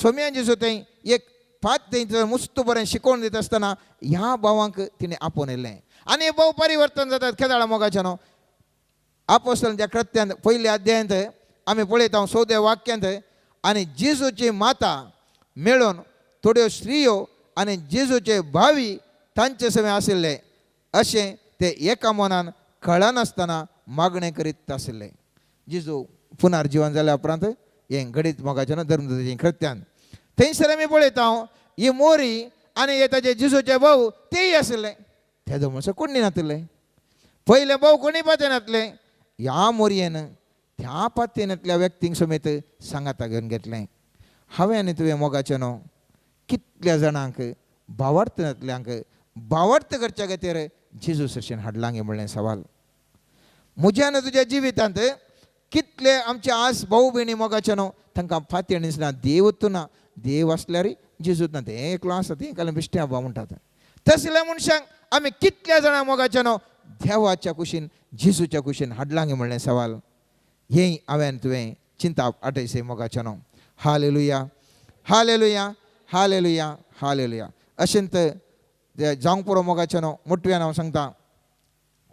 सोम्यान जेजू थंय एक पांच थंय मुस्त बरें शिकोवन दिता आसतना ह्या भावांक तिणें आपोवन येयलें आनी हे भाव परिवर्तन जातात. केदाळा मोगाचें न्हू आपोस्तलांच्या कृत्यांत 1 अध्यायांत आमी पळयता 14 वाक्यांत, आनी जेजूची माता मेळून थोड्यो स्त्रियो आनी जेजूचे भावी तांचे समें आशिल्ले अशें ते एका मनान कळनासतना मागणें करीत आशिल्ले. जेजू पुनर्जीवन जाल्या उपरांत हें घडीत मोगाचें न्हू धर्मदूताचें कृत्यान थंयसर आमी पळयता ही मोरी आनी हे ताजे जेजूचे भाव तेय आशिल्ले. तेदो म्हणसर कोणी नातिल्ले, पयले भाव कोणी पाते नातले. ह्या मोरयेन त्या पातेनांतल्या व्यक्तींक समेत सांगाता घेवन घेतलें. हांवें आनी तुवें मोगाचें न्हू कितल्या जाणांक भावार्थ नातल्यांक भावार्थ करच्या खातीर जेजू सरशेन हाडलां गे म्हणलें सवाल. म्हज्या आनी तुज्या जिवितांत कितले आमचे आज भाव भयणी मोगाचें न्हू तांकां फातें दिसना, देवूच ना, देव आसल्यार जेजूच ना, तें एकलो आसा तें काल बेश्टें आबा म्हणटात. तसल्या मनशांक आमी कितल्या जाणां मोगाचें न्हू देवाच्या कुशीन जेजूच्या कुशीन हाडलां गे म्हणलें सवाल. हें हांवें तुवें चिंता आटयसे मोगाचें न्हू. Hallelujah, hallelujah, hallelujah, hallelujah. अशेंत जावंक पुरो मोगाचें न्हू मोटव्यान हांव सांगता,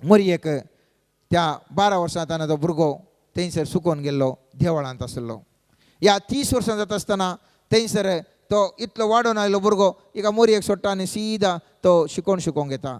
मोरयेक त्या 12 वर्सां ताणें तो भुरगो थंयसर सुकोवन गेल्लो, देवळांत आशिल्लो. ह्या 30 वर्सां जाता आसतना थंयसर तो इतलो वाडोवन आयलो भुरगो एका मोरयेक सोडटा आनी सीदा तो शिकोवन शिकोवंक येता.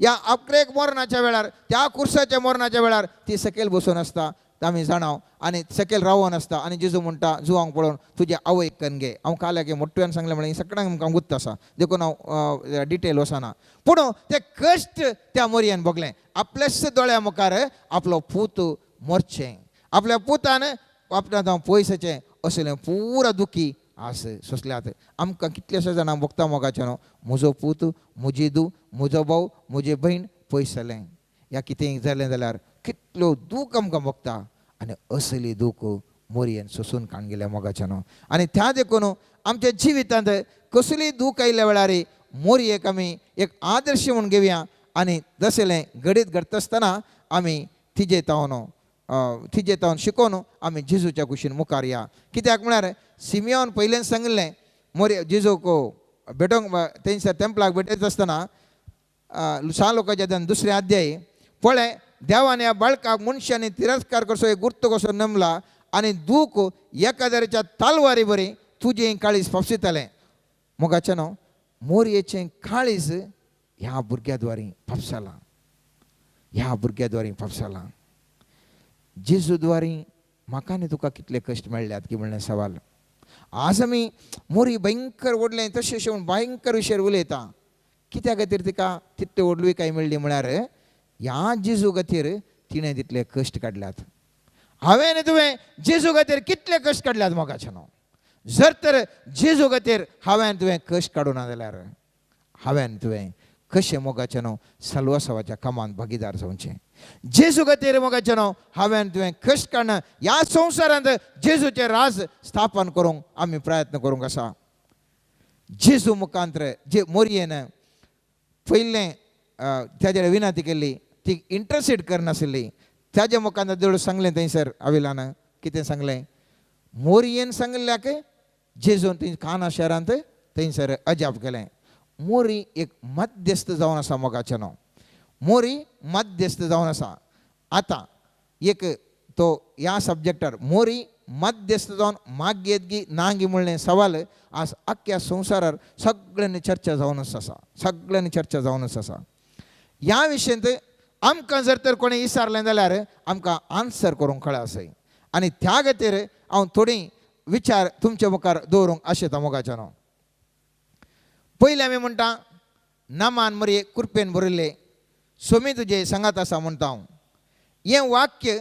ह्या अकरेक मरणाच्या वेळार त्या कुर्साच्या मरणाच्या वेळार ती सकयल बसून आसता. आमी जाणाव आनी सकयल रावोन आसता आनी जेजू म्हणटा जुवांक पळोवन तुजे आवयक कन घे. हांव काल्याक मोट्यान सांगलें म्हणल्यार सगळ्यांक आमकां गुत्त आसा देखून हांव डिटेल वचना. पूण ते कश्ट त्या मोरयेन भोगलें. आपल्याच दोळ्या मुखार आपलो पूत मोरचें, आपल्या पुतान आपल्या हांव पयसाचें असलें पुरा दुखी आस सोंसल्यात. आमकां कितल्याश्या जाणांक भोगता मोगाचें न्हू, म्हजो पूत, म्हजी धूव, म्हजो भाव, म्हजी भयण पयस जालें ह्या कितेंय जालें जाल्यार कितलो दूख आमकां भोगता. आनी असली दूख मोरयेन सोंसून काण गेल्या मोगाचें न्हू. आनी त्या देखून आमच्या जिवितांत कसलीय दूख आयिल्ल्या वेळार मोरयेक आमी एक आदर्श म्हूण घेवया आनी तसलें घडीत घडटा आसतना आमी तिजे तावन शिकोवन आमी जेजूच्या कुशीन मुखार या. कित्याक म्हळ्यार सिमियोन पयल्यान सांगिल्लें मोरये जेजूक भेटोवंक तेंच्या तेंपलाक भेटयता आसतना सा लोकांच्या दुसरें अध्याय पळय देवान ह्या बाळकाक मनशांनी तिरस्कार कसो एक गुर्त कसो नमला आनी दूख एकादऱ्याच्या तालवारी बरी तुजें काळीज फापसितालें. मोगाचें न्हू मोरयेचें काळीज ह्या भुरग्या द्वारी फापसालां, ह्या भुरग्या द्वारी फापसालां. जेजू द्वारी म्हाका आनी तुका कितले कश्ट मेळ्ळ्यात की म्हणलें सवाल. आज आमी मोरी भयंकर व्हडलें तशें अशें म्हूण भयंकर विशयार उलयता. कित्या खातीर तिका तितले व्हडली काय मेळ्ळी म्हळ्यार ह्या जेजू खातीर तिणें तितले कश्ट काडल्यात. हांवें आनी तुवें जेजू खातीर कितले कश्ट काडल्यात मोगाचें न्हू. जर तर जेजू खातीर हांवें आनी तुवें कश्ट काडूं ना जाल्यार हांवें आनी तुवें कशें मोगाचें न्हू सलवासावाच्या कामांत भागीदार जावचें. जेजू खातीर मोगाचें न्हू हांवें आनी तुवें कश्ट काडना ह्या संवसारांत जेजूचें राज स्थापन करूंक आमी प्रयत्न करूंक आसा. जेजू मुखांत्र जे मोरयेन पयलें ताजेर विनंती केल्ली ती इंट्रस्टेड करनासली ताज्या मुखार देवळ सांगलें थंयसर आविलान कितें सांगलें मोरयेन सांगिल्ल्याक जेजून थंय काना शहरांत थंयसर अजाप केलें. मोरी एक मध्यस्थ जावन आसा मोगाचें न्हू, मोरी मध्यस्थ जावन आसा. आतां एक तो ह्या सब्जेक्टार मोरी मध्यस्थ जावन मागयेत गी ना गी म्हणलें सवाल आज आख्ख्या संवसारार सगळ्यांनी चर्चा जावनच आसा, सगळ्यांनी चर्चा जावनच आसा. ह्या विशयांत आमकां जर तर कोणें विचारलें जाल्यार आमकां आन्सर करूंक कळा आसय आनी त्या खातीर हांव थोडी विचार तुमच्या मुखार दवरूंक आशेता मोगाच्या न्हू. पयलें आमी म्हणटा नामान मरये कृपेन बरयल्लें सोमी तुजे सांगात आसा म्हणटा हांव. हें वाक्य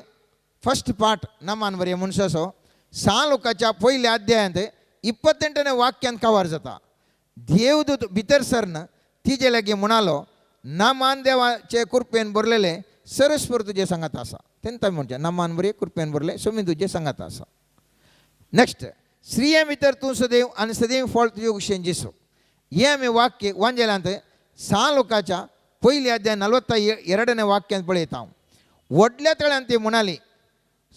फर्स्ट पार्ट नामान मरये मनशाचो सा लोकांच्या पयल्या अध्यायांत 28 वाक्यान कवर जाता. देवदूत भितर सरन तिजे लागीं म्हणालो नामान देवाचे कृपेन भरलेले सरस्वर तुजे सांगात आसा. तेन्ना म्हणचें नामान बरे कृपेन भरले सोमी तुजे सांगात आसा. नेक्स्ट स्त्रिये भितर तूं सदैव आनी सदैव फळ तुजे कुशेन जेसू. हें आमी वाक्य वांजेलांत सा लोकांच्या पयल्या अध्याय 42 वाक्यांत पळयता हांव. व्हडल्या तळ्यान ती म्हणाली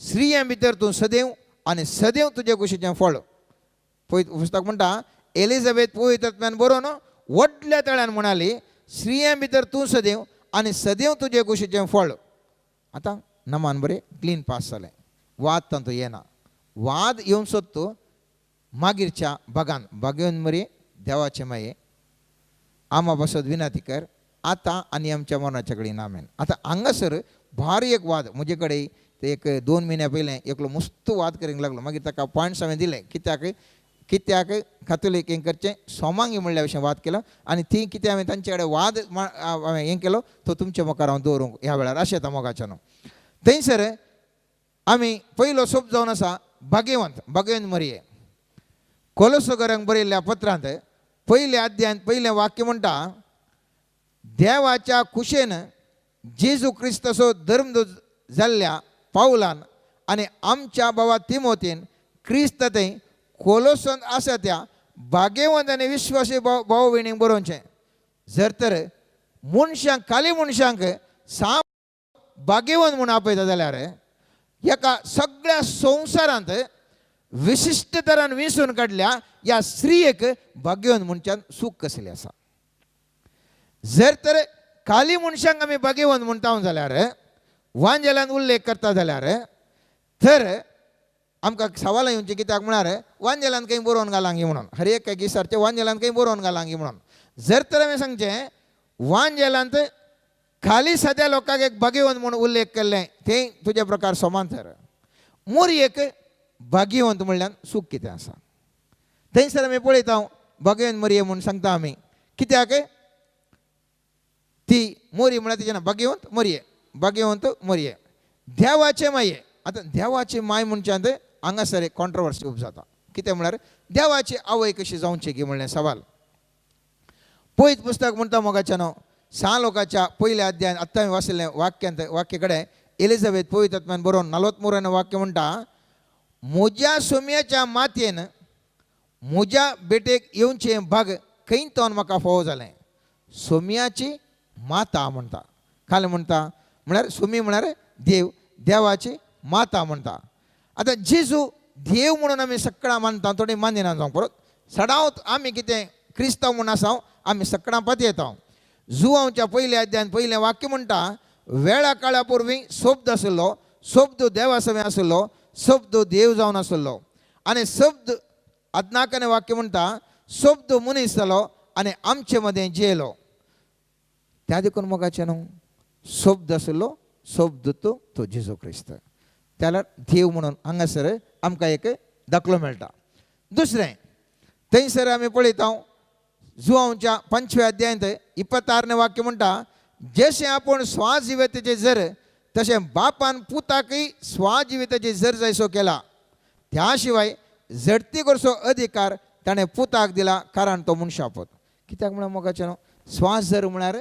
स्त्रिये भितर तूं सदैव आनी सदैव तुजे कुशीचें फळ. पुस्तक म्हणटा एलिझाबेथ पवित्रत्म्यान बरोवन व्हडल्या तळ्यान म्हणाली स्त्रिये भितर तूं सदैव आनी सदैव तुजे कुशीचें फळ. आतां नमान बरें क्लीन पास जालें, वाद तांतूं येना. वाद येवन सोदतो मागीरच्या बागान बागेवन मरे देवाचे माये आमा बसत विनंती कर आतां आनी आमच्या मरणाच्या कडेन आमेन. आतां हांगासर भारी एक वाद म्हजे कडेन ते एक 2 म्हयन्या पयलें एकलो मस्त वाद करूंक लागलो. मागीर ताका पॉयंट्स हांवें दिले कित्याक कित्याक कातोलीक हें करचें सोमांगी म्हणल्या विशय वाद केलो आनी ती कितें हांवें तांचे कडेन वाद हांवें हें केलो तो तुमच्या मुखार हांव दवरूंक ह्या वेळार अशें येता मोगाच्या न्हू. थंयसर आमी पयलो सोप जावन आसा भाग्यवंत भाग्यवंत मरये. कोलोसोगरांक बरयल्ल्या पत्रांत पयल्या अध्यायांत पयलें वाक्य म्हणटा देवाच्या कुशेन जेजू क्रिस्ताचो धर्मदूत जाल्ल्या पावलान आनी आमच्या बाबा तिमोतीन क्रिस्त थंय कोलोसोन आसा त्या भाग्यवंत आनी विश्वासी भाव भयणींक बरोवचें. जर तर मनशांक खाली मनशांक सा भाग्यवंत म्हूण आपयता जाल्यार एका सगळ्या संवसारांत विशिश्ट तरान विंचून काडल्या ह्या स्त्रियेक भाग्यवंत मनशान सूख कसली आसा. जर तर खाली मनशांक आमी भाग्यवंत म्हणटा जाल्यार वांजेलान उल्लेख करता जाल्यार तर आमकां सवालां येवचें कित्याक म्हळ्यार वांजेलान खंय बरोवन घालांगी म्हणून हर एक विचारचें वांजेलान खंय बरोवन घालांगी म्हणून. जर तर आमी सांगचें वांजेलांत खाली सद्या लोकांक एक भाग्यवंत म्हूण उल्लेख केल्लें तें तुजे प्रकार समांतर. मोरयेक भाग्यवंत म्हणल्यार सूख कितें आसा. थंयसर आमी पळयता भाग्यवंत मोरये म्हूण सांगता आमी. कित्याक ती मोरी म्हळ्यार तिचें नांव भाग्यवंत मोरये, भाग्यवंत मोरये, देवाचे माये. आतां देवाची माय म्हणच्यान हांगासर एक कॉन्ट्रोवर्सी उब जाता. कितें म्हळ्यार देवाची आवय कशी जावची की म्हणलें सवाल. पयत पुस्तक म्हणटा मोगाच्यानो सा लोकाच्या पयल्या अध्यायान आत्तां हांवें वाचिल्लें वाक्यांत वाक्य कडेन एलिझाबेथ पवित्र आत्म्यान बरोवन 43 वाक्य म्हणटा, म्हज्या सोम्याच्या मातयेन म्हज्या बेटेक येवचें भाग खंय तोन म्हाका फावो जालें. सोम्याची माता म्हणटा, खाली म्हणटा म्हळ्यार सोमी म्हळ्यार देव, देवाची माता म्हणटा. आतां जेजू देव म्हणून आमी सगळां मानता, थोडी मानिना जावंक परत सडावत आमी कितें क्रिस्तांव म्हूण आसा आमी सगळां पतयेता. जुवांवच्या पयल्या अध्यायान पयलें वाक्य म्हणटा, वेळा काळा पूर्वी शब्द आशिल्लो, शब्द देवा सवें आशिल्लो, शब्द देव जावन आशिल्लो. आनी शब्द आदनाकाने वाक्य म्हणटा, शब्द मनीस जालो आनी आमचे मदें जियेलो. त्या देखून मोगाचें न्हू शब्द आशिल्लो, शब्द तो तो जेजू क्रिस्त. त्याला देव म्हणून हांगासर आमकां एक दाखलो मेळटा. दुसरें थंयसर आमी पळयता जुवांवच्या 5व्या अध्यायांत 26 वाक्य म्हणटा, जशें आपूण स्वाजिविताचें जर तशें बापान पुताकय स्वाजिविताचें जर जायसो केला, त्या शिवाय झडती करचो अधिकार ताणें पुताक दिला, कारण तो मनशापत. कित्याक म्हळ्यार मोगाचें न्हू स्वास जर म्हळ्यार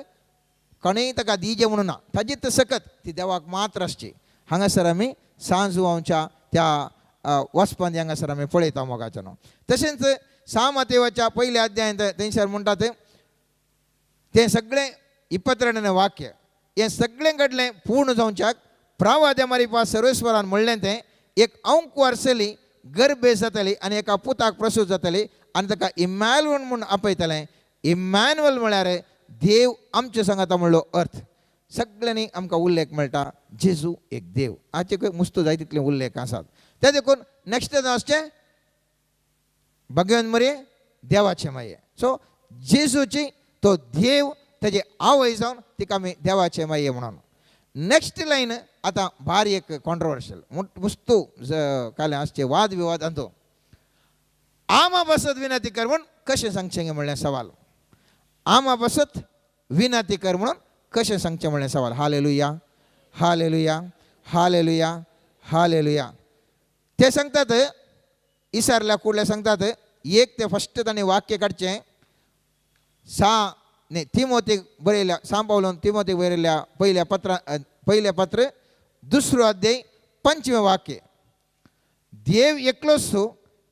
कोणेय ताका दिजे म्हणून ना, ताजी त सकत ती देवाक मात्र आसची. हांगासर आमी सांजुवांच्या त्या वचपान हांगासर आमी पळयता मोगाचें न्हू. तशेंच सा मातेवाच्या पयल्या अध्यायांत थंयसर म्हणटात तें सगळें 22 वाक्य हें सगळें घडलें पूर्ण जावच्याक प्रावाद्या मारिपा सर्वेश्वरान म्हणलें तें एक अंकुर चली गर्भे जातली आनी एका पुताक प्रसूत जातली आनी ताका इमॅन्युअल म्हूण आपयतलें. इमॅन्युअल म्हळ्यार देव आमचे सांगाता म्हणलो अर्थ. सगळ्यांनी आमकां उल्लेख मेळटा जेजू एक देव. हाचे मुस्तू जाय तितले उल्लेख आसात. ते देखून नेक्स्ट आसचें भाग्यवंत मरये देवाचे माये. सो जेजूची तो देव ताजी आवय जावन तिका आमी देवाचे माये म्हणून. नेक्स्ट लायन आतां भारी एक कॉन्ट्रोवर्शियल मुस्तू काल आसचे वाद विवाद अंतो आमा बसत विनंती कर म्हूण कशें सांगचें म्हणलें सवाल. आमा बसत विनंती कर म्हणून कशें सांगचें म्हणलें सवाल. Hallelujah, hallelujah, hallelujah, hallelujah. ते सांगतात इसारल्या कुडल्या सांगतात एक ते फस्ट ताणें वाक्य काडचें सा न्ही तिमोतीक बरयल्या सा पावलोन तिमोतीक बरयल्या पयल्या पत्र, पयलें पत्र 2 अध्याय 5वें वाक्य. देव एकलोच,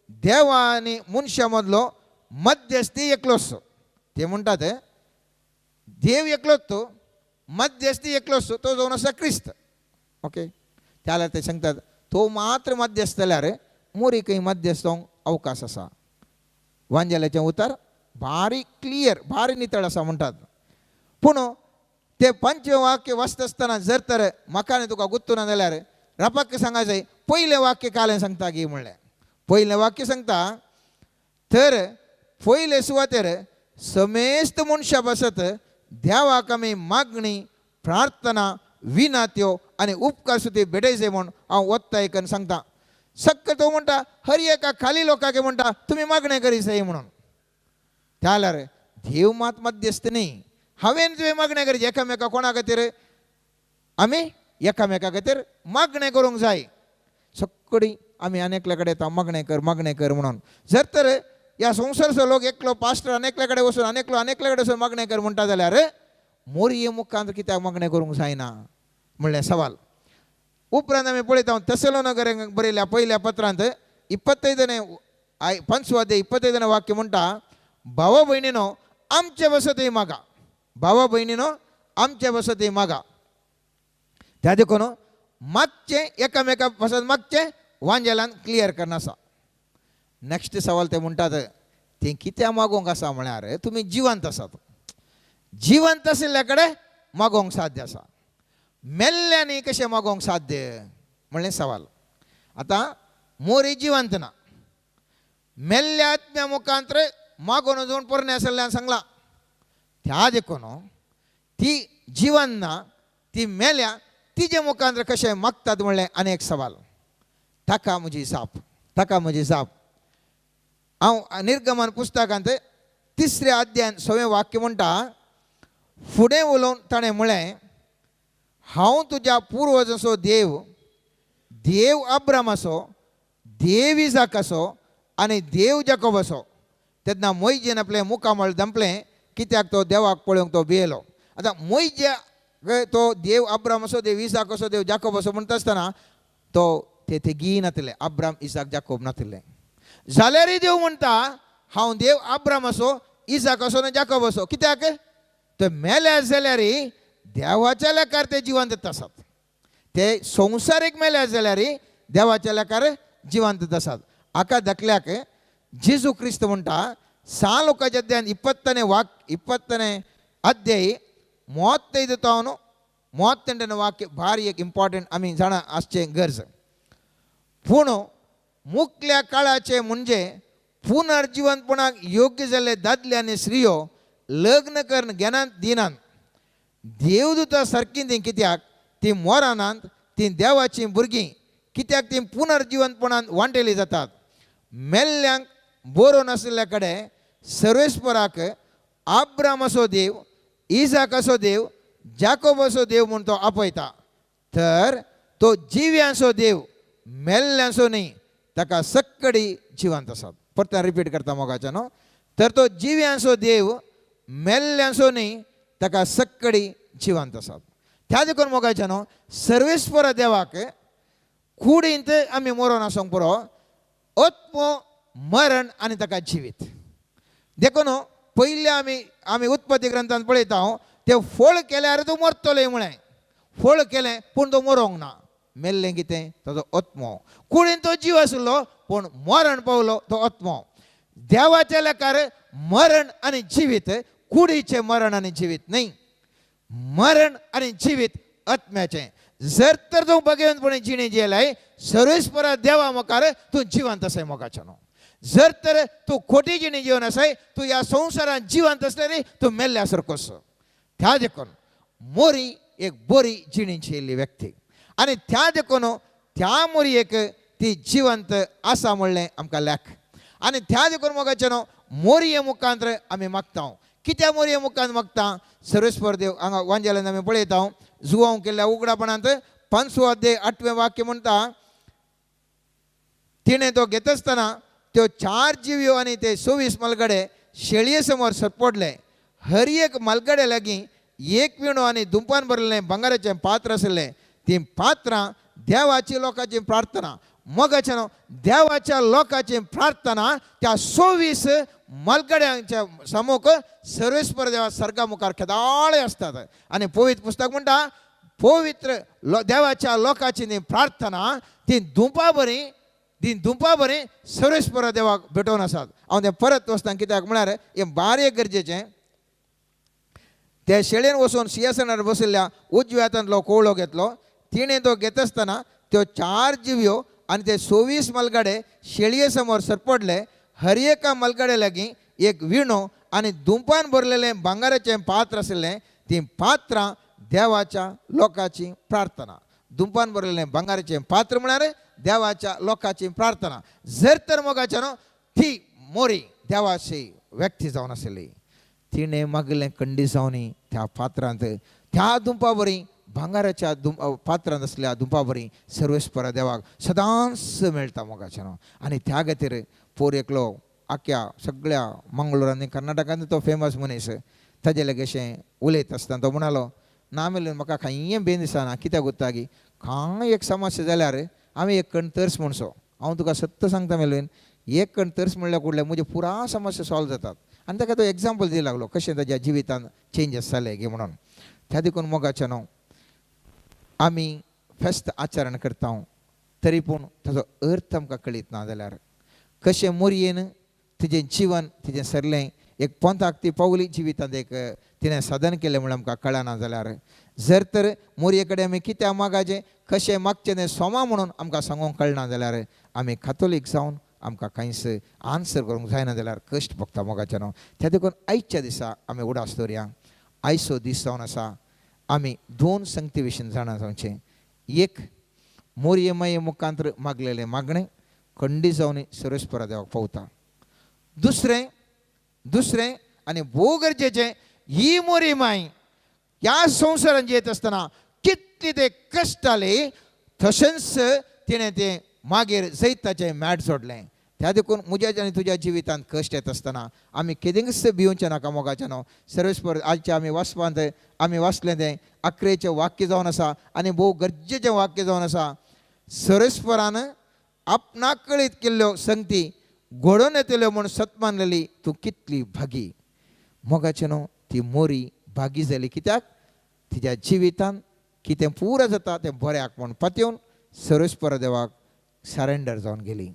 देवा आनी मनशा मदलो मध्यस्थी एकलोच. ते म्हणटात देव एकलोच, तो मध्यस्थी एकलोच, तो जावन आसा क्रिस्त. ओके, त्या ते सांगतात तो मात्र मध्यस्थ जाल्यार मोरी खंय मध्यस्थ अवकाश आसा. वांजेल्याचें उतर भारी क्लियर भारी नितळ आसा म्हणटात. पूण ते 5वें वाक्य वाचता आसतना जर तर म्हाका आनी तुका गुत्तू ना जाल्यार रपाक सांगा जाय पयलें वाक्य कालें सांगता की म्हणलें. पयलें वाक्य सांगता तर पयले सुवातेर समेस्त मनशा बसत देवाक आमी मागणी प्रार्थना विनात्यो आनी उपकार सुती भेटयचे म्हूण हांव वत्ताय करून सांगता. सक्क तो म्हणटा हर एका खाली लोकांक म्हणटा तुमी मागणें करीत म्हणून. जाल्यार देव मात मध्यस्थ न्ही, हांवें तुवें मागणें करचें एकामेका कोणा खातीर आमी एकामेका खातीर मागणें करूंक जाय. सगळी आमी आनी एकल्या कडेन येता मागणें कर मागणें कर म्हणून. जर तर ह्या संवसारचो लोक एकलो पास्टर आनी एकल्या कडेन वचून आनी एकलो आनी एकल्या कडेन वचून मागणें कर म्हणटा जाल्यार मोरये मुखांत कित्याक मागणें करूंक जायना म्हणलें सवाल. उपरांत आमी पळयता तेसलोनगर बरयल्या पयल्या पत्रांत 25 5 25 वाक्य म्हणटा, भावा भयणीनो आमचे वसतय मागा, भावा भयणीनो आमचे वसतय मागा. त्या देखून मागचें एकामेका पासत मागचें वांजेलान क्लियर करना आसा. नेक्स्ट सवाल ते म्हणटात तें कित्याक मागोवंक आसा म्हळ्यार तुमी जिवंत आसात, जिवंत आशिल्ल्या कडेन मागोवंक साध्य आसा, मेल्ल्यांनी कशें मागोवंक साध्य म्हणलें सवाल. आतां मोरी जिवंत ना, मेल्ल्या आत्म्या मुखांत मागोवन वचून पोरणे आशिल्ल्यान सांगलां. त्या देखून ती जिवन ना, ती मेल्या, तिजे मुखांत कशें मागतात म्हणलें आनी एक सवाल. ताका म्हजी जाप, ताका म्हजी जाप. हांव निर्गमन पुस्तकांत 3 अध्यायान 6वें वाक्य म्हणटा, फुडें उलोवन ताणें म्हळें, हांव तुज्या पुर्वजांचो देव, देव अब्रामाचो, देव इजाकाचो आनी देव जाकोबाचो. तेन्ना मोयजेन आपलें मुखामळ दंपलें, कित्याक तो देवाक पळोवंक तो भियेलो. आतां मोयजे तो देव अब्रामाचो, देव इजाकाचो, देव जाकोबाचो म्हणटा आसतना तो ते तेगी नातिल्ले, अब्राम इजाक जाकोब नातिल्ले. जाल्यारय देव म्हणटा हांव देव अब्रामाचो, इजाकाचो आनी जाकोबाचो. कित्याक ते मेल्या जाल्यारय देवाच्या लेखार ते जिवंत आसात. ते संवसारीक मेल्या जाल्यारय देवाच्या लेखार जिवंत आसात. हाका धाकल्याक जेजू क्रिस्त म्हणटा 6 लोकांच्या अध्यायान 20ನೇ अध्याय 35 तावन 38 वाक्य भारी एक इम्पॉर्टंट आमी जाणा आसचें गरज. पूण मुखल्या काळाचे म्हणजे पुनर्जिवंतपणाक योग्य जाल्ले दादले आनी स्त्रियो लग्न करून घेनात दिनात. देवदूता सारकीं तीं, कित्याक तीं मोरानात, तीं देवाचीं भुरगीं, कित्याक तीं पुनर्जिवंतपणान वांटेली जातात. मेल्ल्यांक बरो नाशिल्ल्या कडेन सर्वेस्पराक आब्रामाचो देव, इजाकाचो देव, जाकोबाचो देव म्हूण तो आपयता. तर तो जिव्यांचो देव, मेल्ल्यांचो न्ही, ताका सक्कडी जिवंत आसात. परत रिपीट करता मोगाच्या न्हू. तर तो जिव्यांचो देव, मेल्ल्यांचो न्ही, ताका सक्कडी जिवंत आसात. त्या देखून मोगाच्या न्हू सर्वेस्परा देवाक कुडींत आमी मरोन आसूंक पुरो, आत्मो मरण आनी ताका जिवीत. देखून पयले आमी आमी उत्पत्ती ग्रंथान पळयता ते फळ केल्यार तूं मरतलें म्हळें. फळ केलें पूण तो मरोंक ना. मेल्लें कितें? ताजो आत्मो. कुडीन तो जीव आशिल्लो पूण मरण पावलो तो आत्मो. देवाच्या लेखार मरण आनी जिवीत, कुडीचें मरण आनी जिवीत न्ही, मरण आनी जिवीत आत्म्याचें. जर तर तूं भगवंतपणे जिणें जियेलाय सर्वेस्परा देवा मुखार तूं जिवंत आसाय मोगाच्या न्हू. जर तर तूं खोटी जिणें जिवन आसाय, तूं ह्या संवसारांत जिवंत आसल्यार तूं मेल्ल्या सारको आसा. त्या देखून मोरी एक बरी जिणी जियेल्ली व्यक्ती आनी त्या देखून त्या मोरयेक ती जिवंत आसा म्हणलें आमकां लेख. आनी त्या देखून मोगाचें न्हू मोरये मुखांत आमी मागता. कित्या मोरये मुखांत मागता? सर्वेस्पर देव हांगा वांजेल्यान आमी पळयता जुवांव केल्ल्या उगडापणांत 5 अध्याय 8वें वाक्य म्हणटा, तिणें तो घेतासतना त्यो 4 जिव्यो आनी ते 24 मलगडे शेळये समोर सरपडले. हर एक मलगडे लागीं एक विणो आनी दुंपान भरलें भांगराचें पात्र आशिल्लें. तीं पात्रां देवाची लोकांची प्रार्थना. मोगाच्या न्हू देवाच्या लोकांची प्रार्थना त्या 24 मलगड्यांच्या सामूक सर्वेस्पर देवा सर्गा मुखार केदाळे आसतात. आनी पवित्र पुस्तक म्हणटा पवित्र देवाच्या लोकांची ती प्रार्थना ती दुंपा बरी, ती दुंपा बरी सर्वेस्पर देवाक भेटोवन आसात. हांव तें परत वचता कित्याक म्हळ्यार हें बारीक गरजेचें. ते शेळेन वचून सिंहासनार बशिल्ल्या उजव्या हातांतलो कोवळो घेतलो. तिणें तो घेतासतना त्यो 4 जिव्यो आनी ते 24 मलगडे शेळये समोर सरपडले. हर एका मलगडे लागीं एक विणो आनी दुंपान भरलेलें भांगराचें पात्र आशिल्लें. तीं पात्रां देवाच्या लोकांची प्रार्थना. दुंपान भरलेलें भांगराचें पात्र म्हळ्यार देवाच्या लोकांची प्रार्थना. जर तर मोगाच्या न्हू ती मोरी देवाची व्यक्ती जावन आशिल्ली. तिणें मागिल्लें कंडिसांनी त्या पात्रांत त्या दुंपा बरी भांगराच्या पात्रांत आसल्या दुंपा बरी सर्वेस्परा देवाक सदांच मेळटा मोगाच्या न्हू. आनी त्या खातीर पोर एकलो आख्या सगळ्या मंगळूर आनी कर्नाटकांत तो फेमस मनीस ताजे लागीं अशें उलयता आसतना तो म्हणालो, ना मेल्यार म्हाका कांय बेन दिसना. कित्याक उरता की कांय एक समस्या जाल्यार आमी एक कण तरस म्हणसो. हांव तुका सत्य सांगता मेलवीन, एक कण तरस म्हणल्यार कुडल्यार म्हजे पुरा समस्या सॉल्व जातात. आनी ताका तो एग्जाम्पल दिवंक लागलो कशें ताज्या जिवितांत चेंजीस जाले गे म्हणून. त्या देखून मोगाच्या न्हू आमी फेस्त आचरण करता तरी पूण ताजो अर्थ आमकां कळीत ना जाल्यार कशें मोरयेन तिजें जिवन तिजें सरलें एक पोंताक ती पावली जिवितांत एक तिणें साधन केलें म्हणून आमकां कळना जाल्यार जर तर मोरये कडेन आमी कित्याक मागाचें कशें मागचें तें सोमा म्हणून आमकां सांगूंक कळना जाल्यार आमी कातोलीक जावन आमकां कांयच आन्सर करूंक जायना जाल्यार कश्ट भोगता मोगाचें न्हू. त्या देखून आयच्या दिसा आमी उडास दवरया. आयचो दीस जावन आसा आमी 2 संगती विशीं जाणा जावचें. एक, मोरयेमाये मुखांत मागलेलें मागणें खंडी जावन सर्वेस्परा देवाक पावता. दुसरें दुसरें आनी भोव गरजेचें, ही मोरयमाय ह्या संवसारांत येत आसतना कितली ते कश्ट आले, तशेंच तिणें तें मागीर जैताचें मॅट जोडलें. त्या देखून म्हज्या आनी तुज्या जिवितांत कश्ट येत आसतना आमी केदिंकच भिवचें नाका मोगाचें न्हू. सर्वेस्पर आजचें आमी वाचपांत आमी वाचलें तें अकरेचें वाक्य जावन आसा आनी भोव गरजेचें वाक्य जावन आसा. सर्वेस्परान आपणाक कळीत केल्ल्यो संगती घडोवन येतल्यो म्हूण सत मानलेली तूं कितली भागी. मोगाचें न्हू, ती मोरी भागी जाली कित्याक तिज्या जिवितांत कितें पुरो जाता तें बऱ्याक म्हूण पातयेवन सर्वेस्पर देवाक सरेंडर जावन गेली.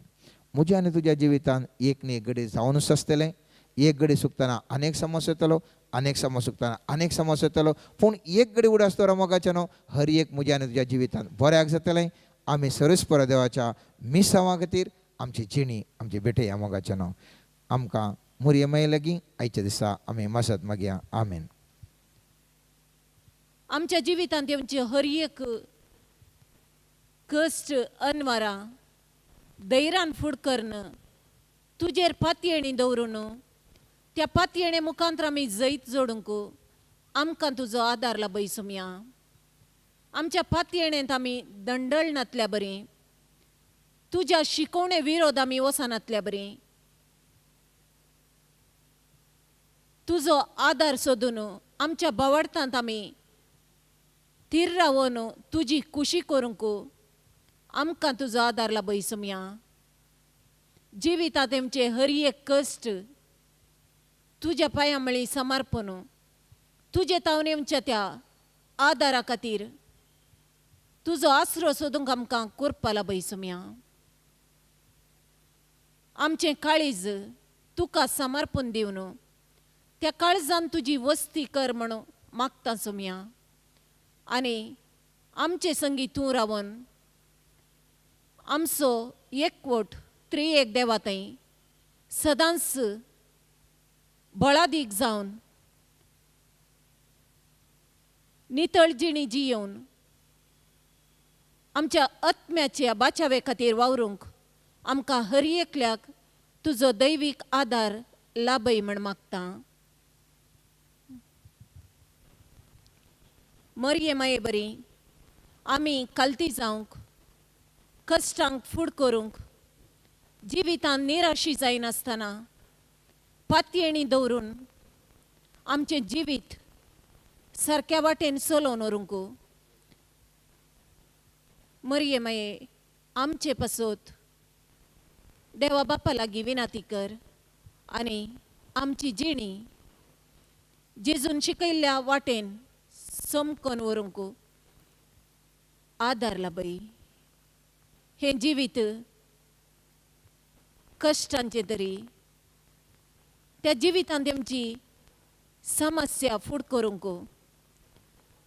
म्हज्या आनी तुज्या जिवितांत एक न्ही एक घडी जावनूच आसतलें. एक घडी सुकतना अनेक समस्या येतलो, अनेक समस्या सुकतना अनेक समस्या येतलो, पूण एक घडी उडास दवर मोगाचें न्हू, हर एक म्हज्या आनी तुज्या जिवितांत बऱ्याक जातलें. आमी सर्वेस्पर देवाच्या मिसांवा खातीर आमची जिणी आमची भेटया मोगाचें न्हू. आमकां मोरये लागीं आयच्या दिसा आमी मसत मागया. आमेन. आमच्या जिवितांत येवचे हर एक कश्ट अनवारां धैर्यान फुड करून तुजेर पातयेणी दवरून त्या पातयेणे मुखांत आमी जैत जोडूंक आमकां तुजो आदार लाभय सोमया. आमच्या पातयेणेंत आमी दंडळ नातल्या बरी, तुज्या शिकोवणे विरोध आमी वचनातल्या बरी, तुजो आदार सोदून आमच्या बावडतांत आमी थीर रावन तुजी खुशी करूंक आमकां तुजो आदार लाभय सोमया. जिवितांत आमचे हर एक कश्ट तुज्या पांयां मळी समर्पण तुजे तावन आमच्या त्या आदारा खातीर तुजो आसरो सोदूंक आमकां करपा लाभय सोमया. आमचें काळीज तुका समर्पण दिवन त्या काळजान तुजी वस्ती कर म्हणून मागता सोमया. आनी आमचे संगी तूं रावन आमचो एकवट त्रिएक देवा थंय सदांच बळादीक जावन नितळ जिणी जियेवन आमच्या आत्म्याच्या बाचावे खातीर वावरूंक आमकां हर एकल्याक तुजो दैवीक आदार लाभय म्हण मागता. मरये माये बरी आमी कालती जावंक, कश्टांक फूड करूंक, जिवितांत निराशी जायनासतना पातयेणी दवरून आमचें जिवीत सारक्या वाटेन चलोवन व्हरूंक मरये माये आमचे पासत देवा बापा लागीं विनंती कर आनी आमची जिणी जेजून शिकयल्ल्या वाटेन चमकोन व्हरूंक आदार लाभय. हें जिवीत कश्टांचें तरी त्या जिवितांत आमची समस्या फूड करूंक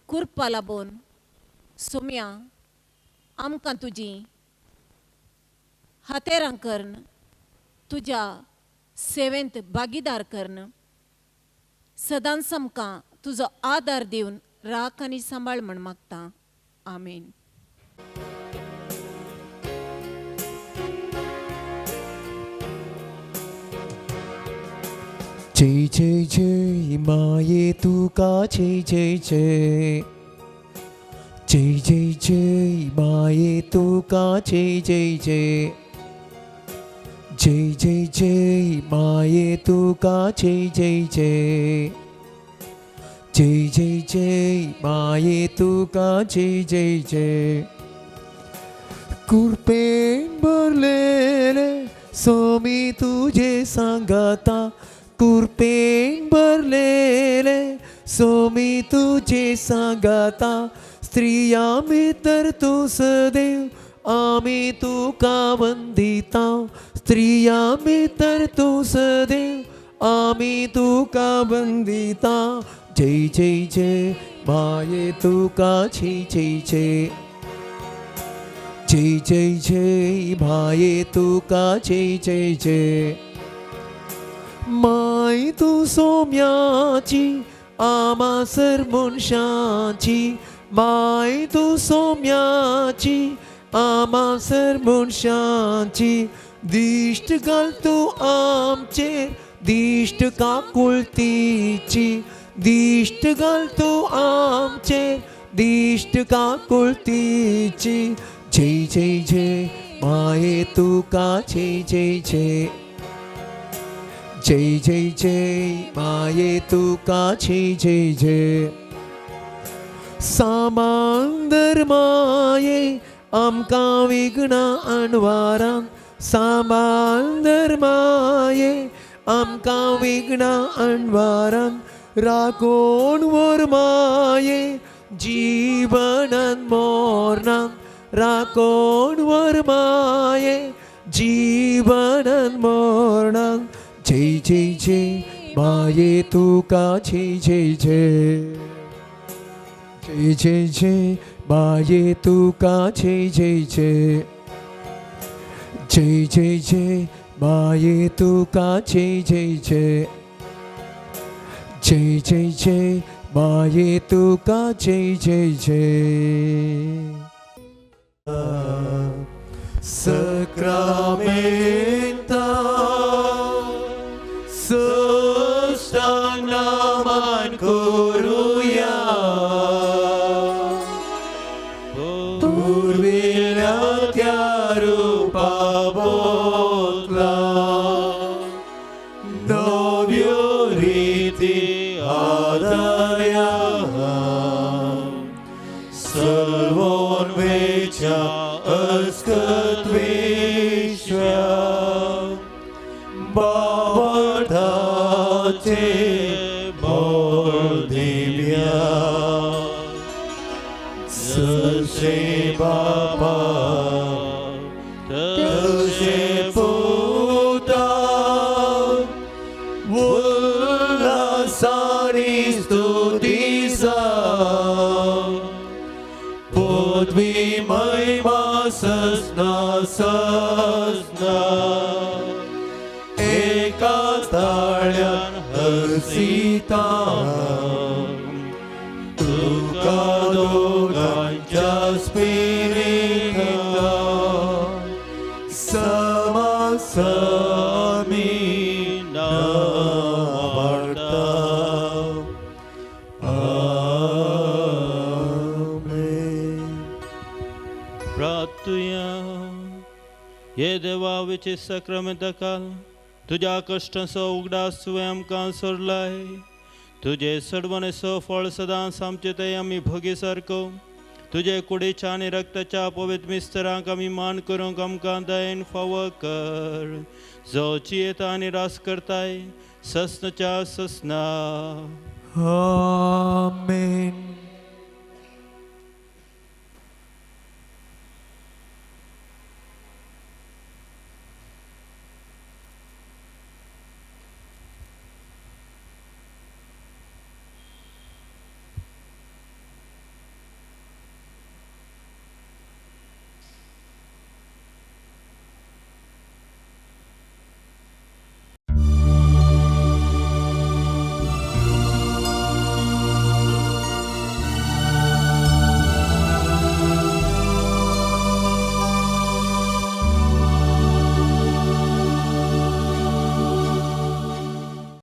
कुरपा लाबोवन सोम्या आमकां तुजी हातेरां करून तुज्या सेवेंत भागीदार करून सदांच आमकां तुजो आदार दिवन राख आनी सांबाळ म्हण मागता. आमेन. जय जय जय माये तुका जय जय जय, जय जय जय माये तुका जय जय जय, जय जय जय माये तुका जय जय जय, जय जय जय माये तुका जय जय जय. कुरपेन भरलेले स्वामी तुझे सांगता, कुरपेन भरलेले स्वामी तुझे सांगता, स्त्रिया भितर तूं सदैव आमी तुका वंदिता, स्त्रिया भितर तूं सदैव आमी तुका वंदिता. जय जय जय माये तुका जय जय जय, जय जय जय माये तुका जय जय जय. माय तूं सोम्याची आमा सर मनशाची, माय तूं सोम्याची आमा सर मनशांची दिश्ट घाल तूं आमचेर दिश्ट काकुळतीची दिश्ट घाल तूं आमचेर दिश्ट काकुळतीची जय जय जय माये तुका जय जय जय जय जय जय माये तुका जय जय जय सामांदर माये आमकां विघ्नां अणवारान सांबांदर माये आमकां विघ्नां अणवारान राखोण व्हर माये जीवनान मोरनान राखोण व्हर माये जीवनान मोरनान जय जय जय माये तुका जय जय जय जय जय जय माये तुका जय जय जय जय जय जय माये तुका जय जय जय जय जय जय माये तुका जय जय जय Sacramenta Sustanaman Kuruya Purvilya Tyarupa Botla Novyo Riti Adaya Salvon Vecha Askat Vishwa Bhavarthache Bol Divya Sase Baba Tase Puta Vullasani Stutisa Pudvi Mahima Sasna Sasna Eka Talyan Hasita Tuka Dogancha Spirita Sama Sami Navarta Amen. प्रार्थुया हे देवा विचे साक्रामेंताकाल तुज्या कश्टांचो उगडास तुवें आमकां सोडलाय तुजे सडवणेचो फळ सदांच आमचे ते आमी भोगी सारको तुजे कुडीच्या आनी रक्ताच्या पवित्र मिस्तरांक आमी मान करूंक आमकां दयेन फावो कर जो जियेता आनी रास करताय सस्नच्या सस्ना. आमेन.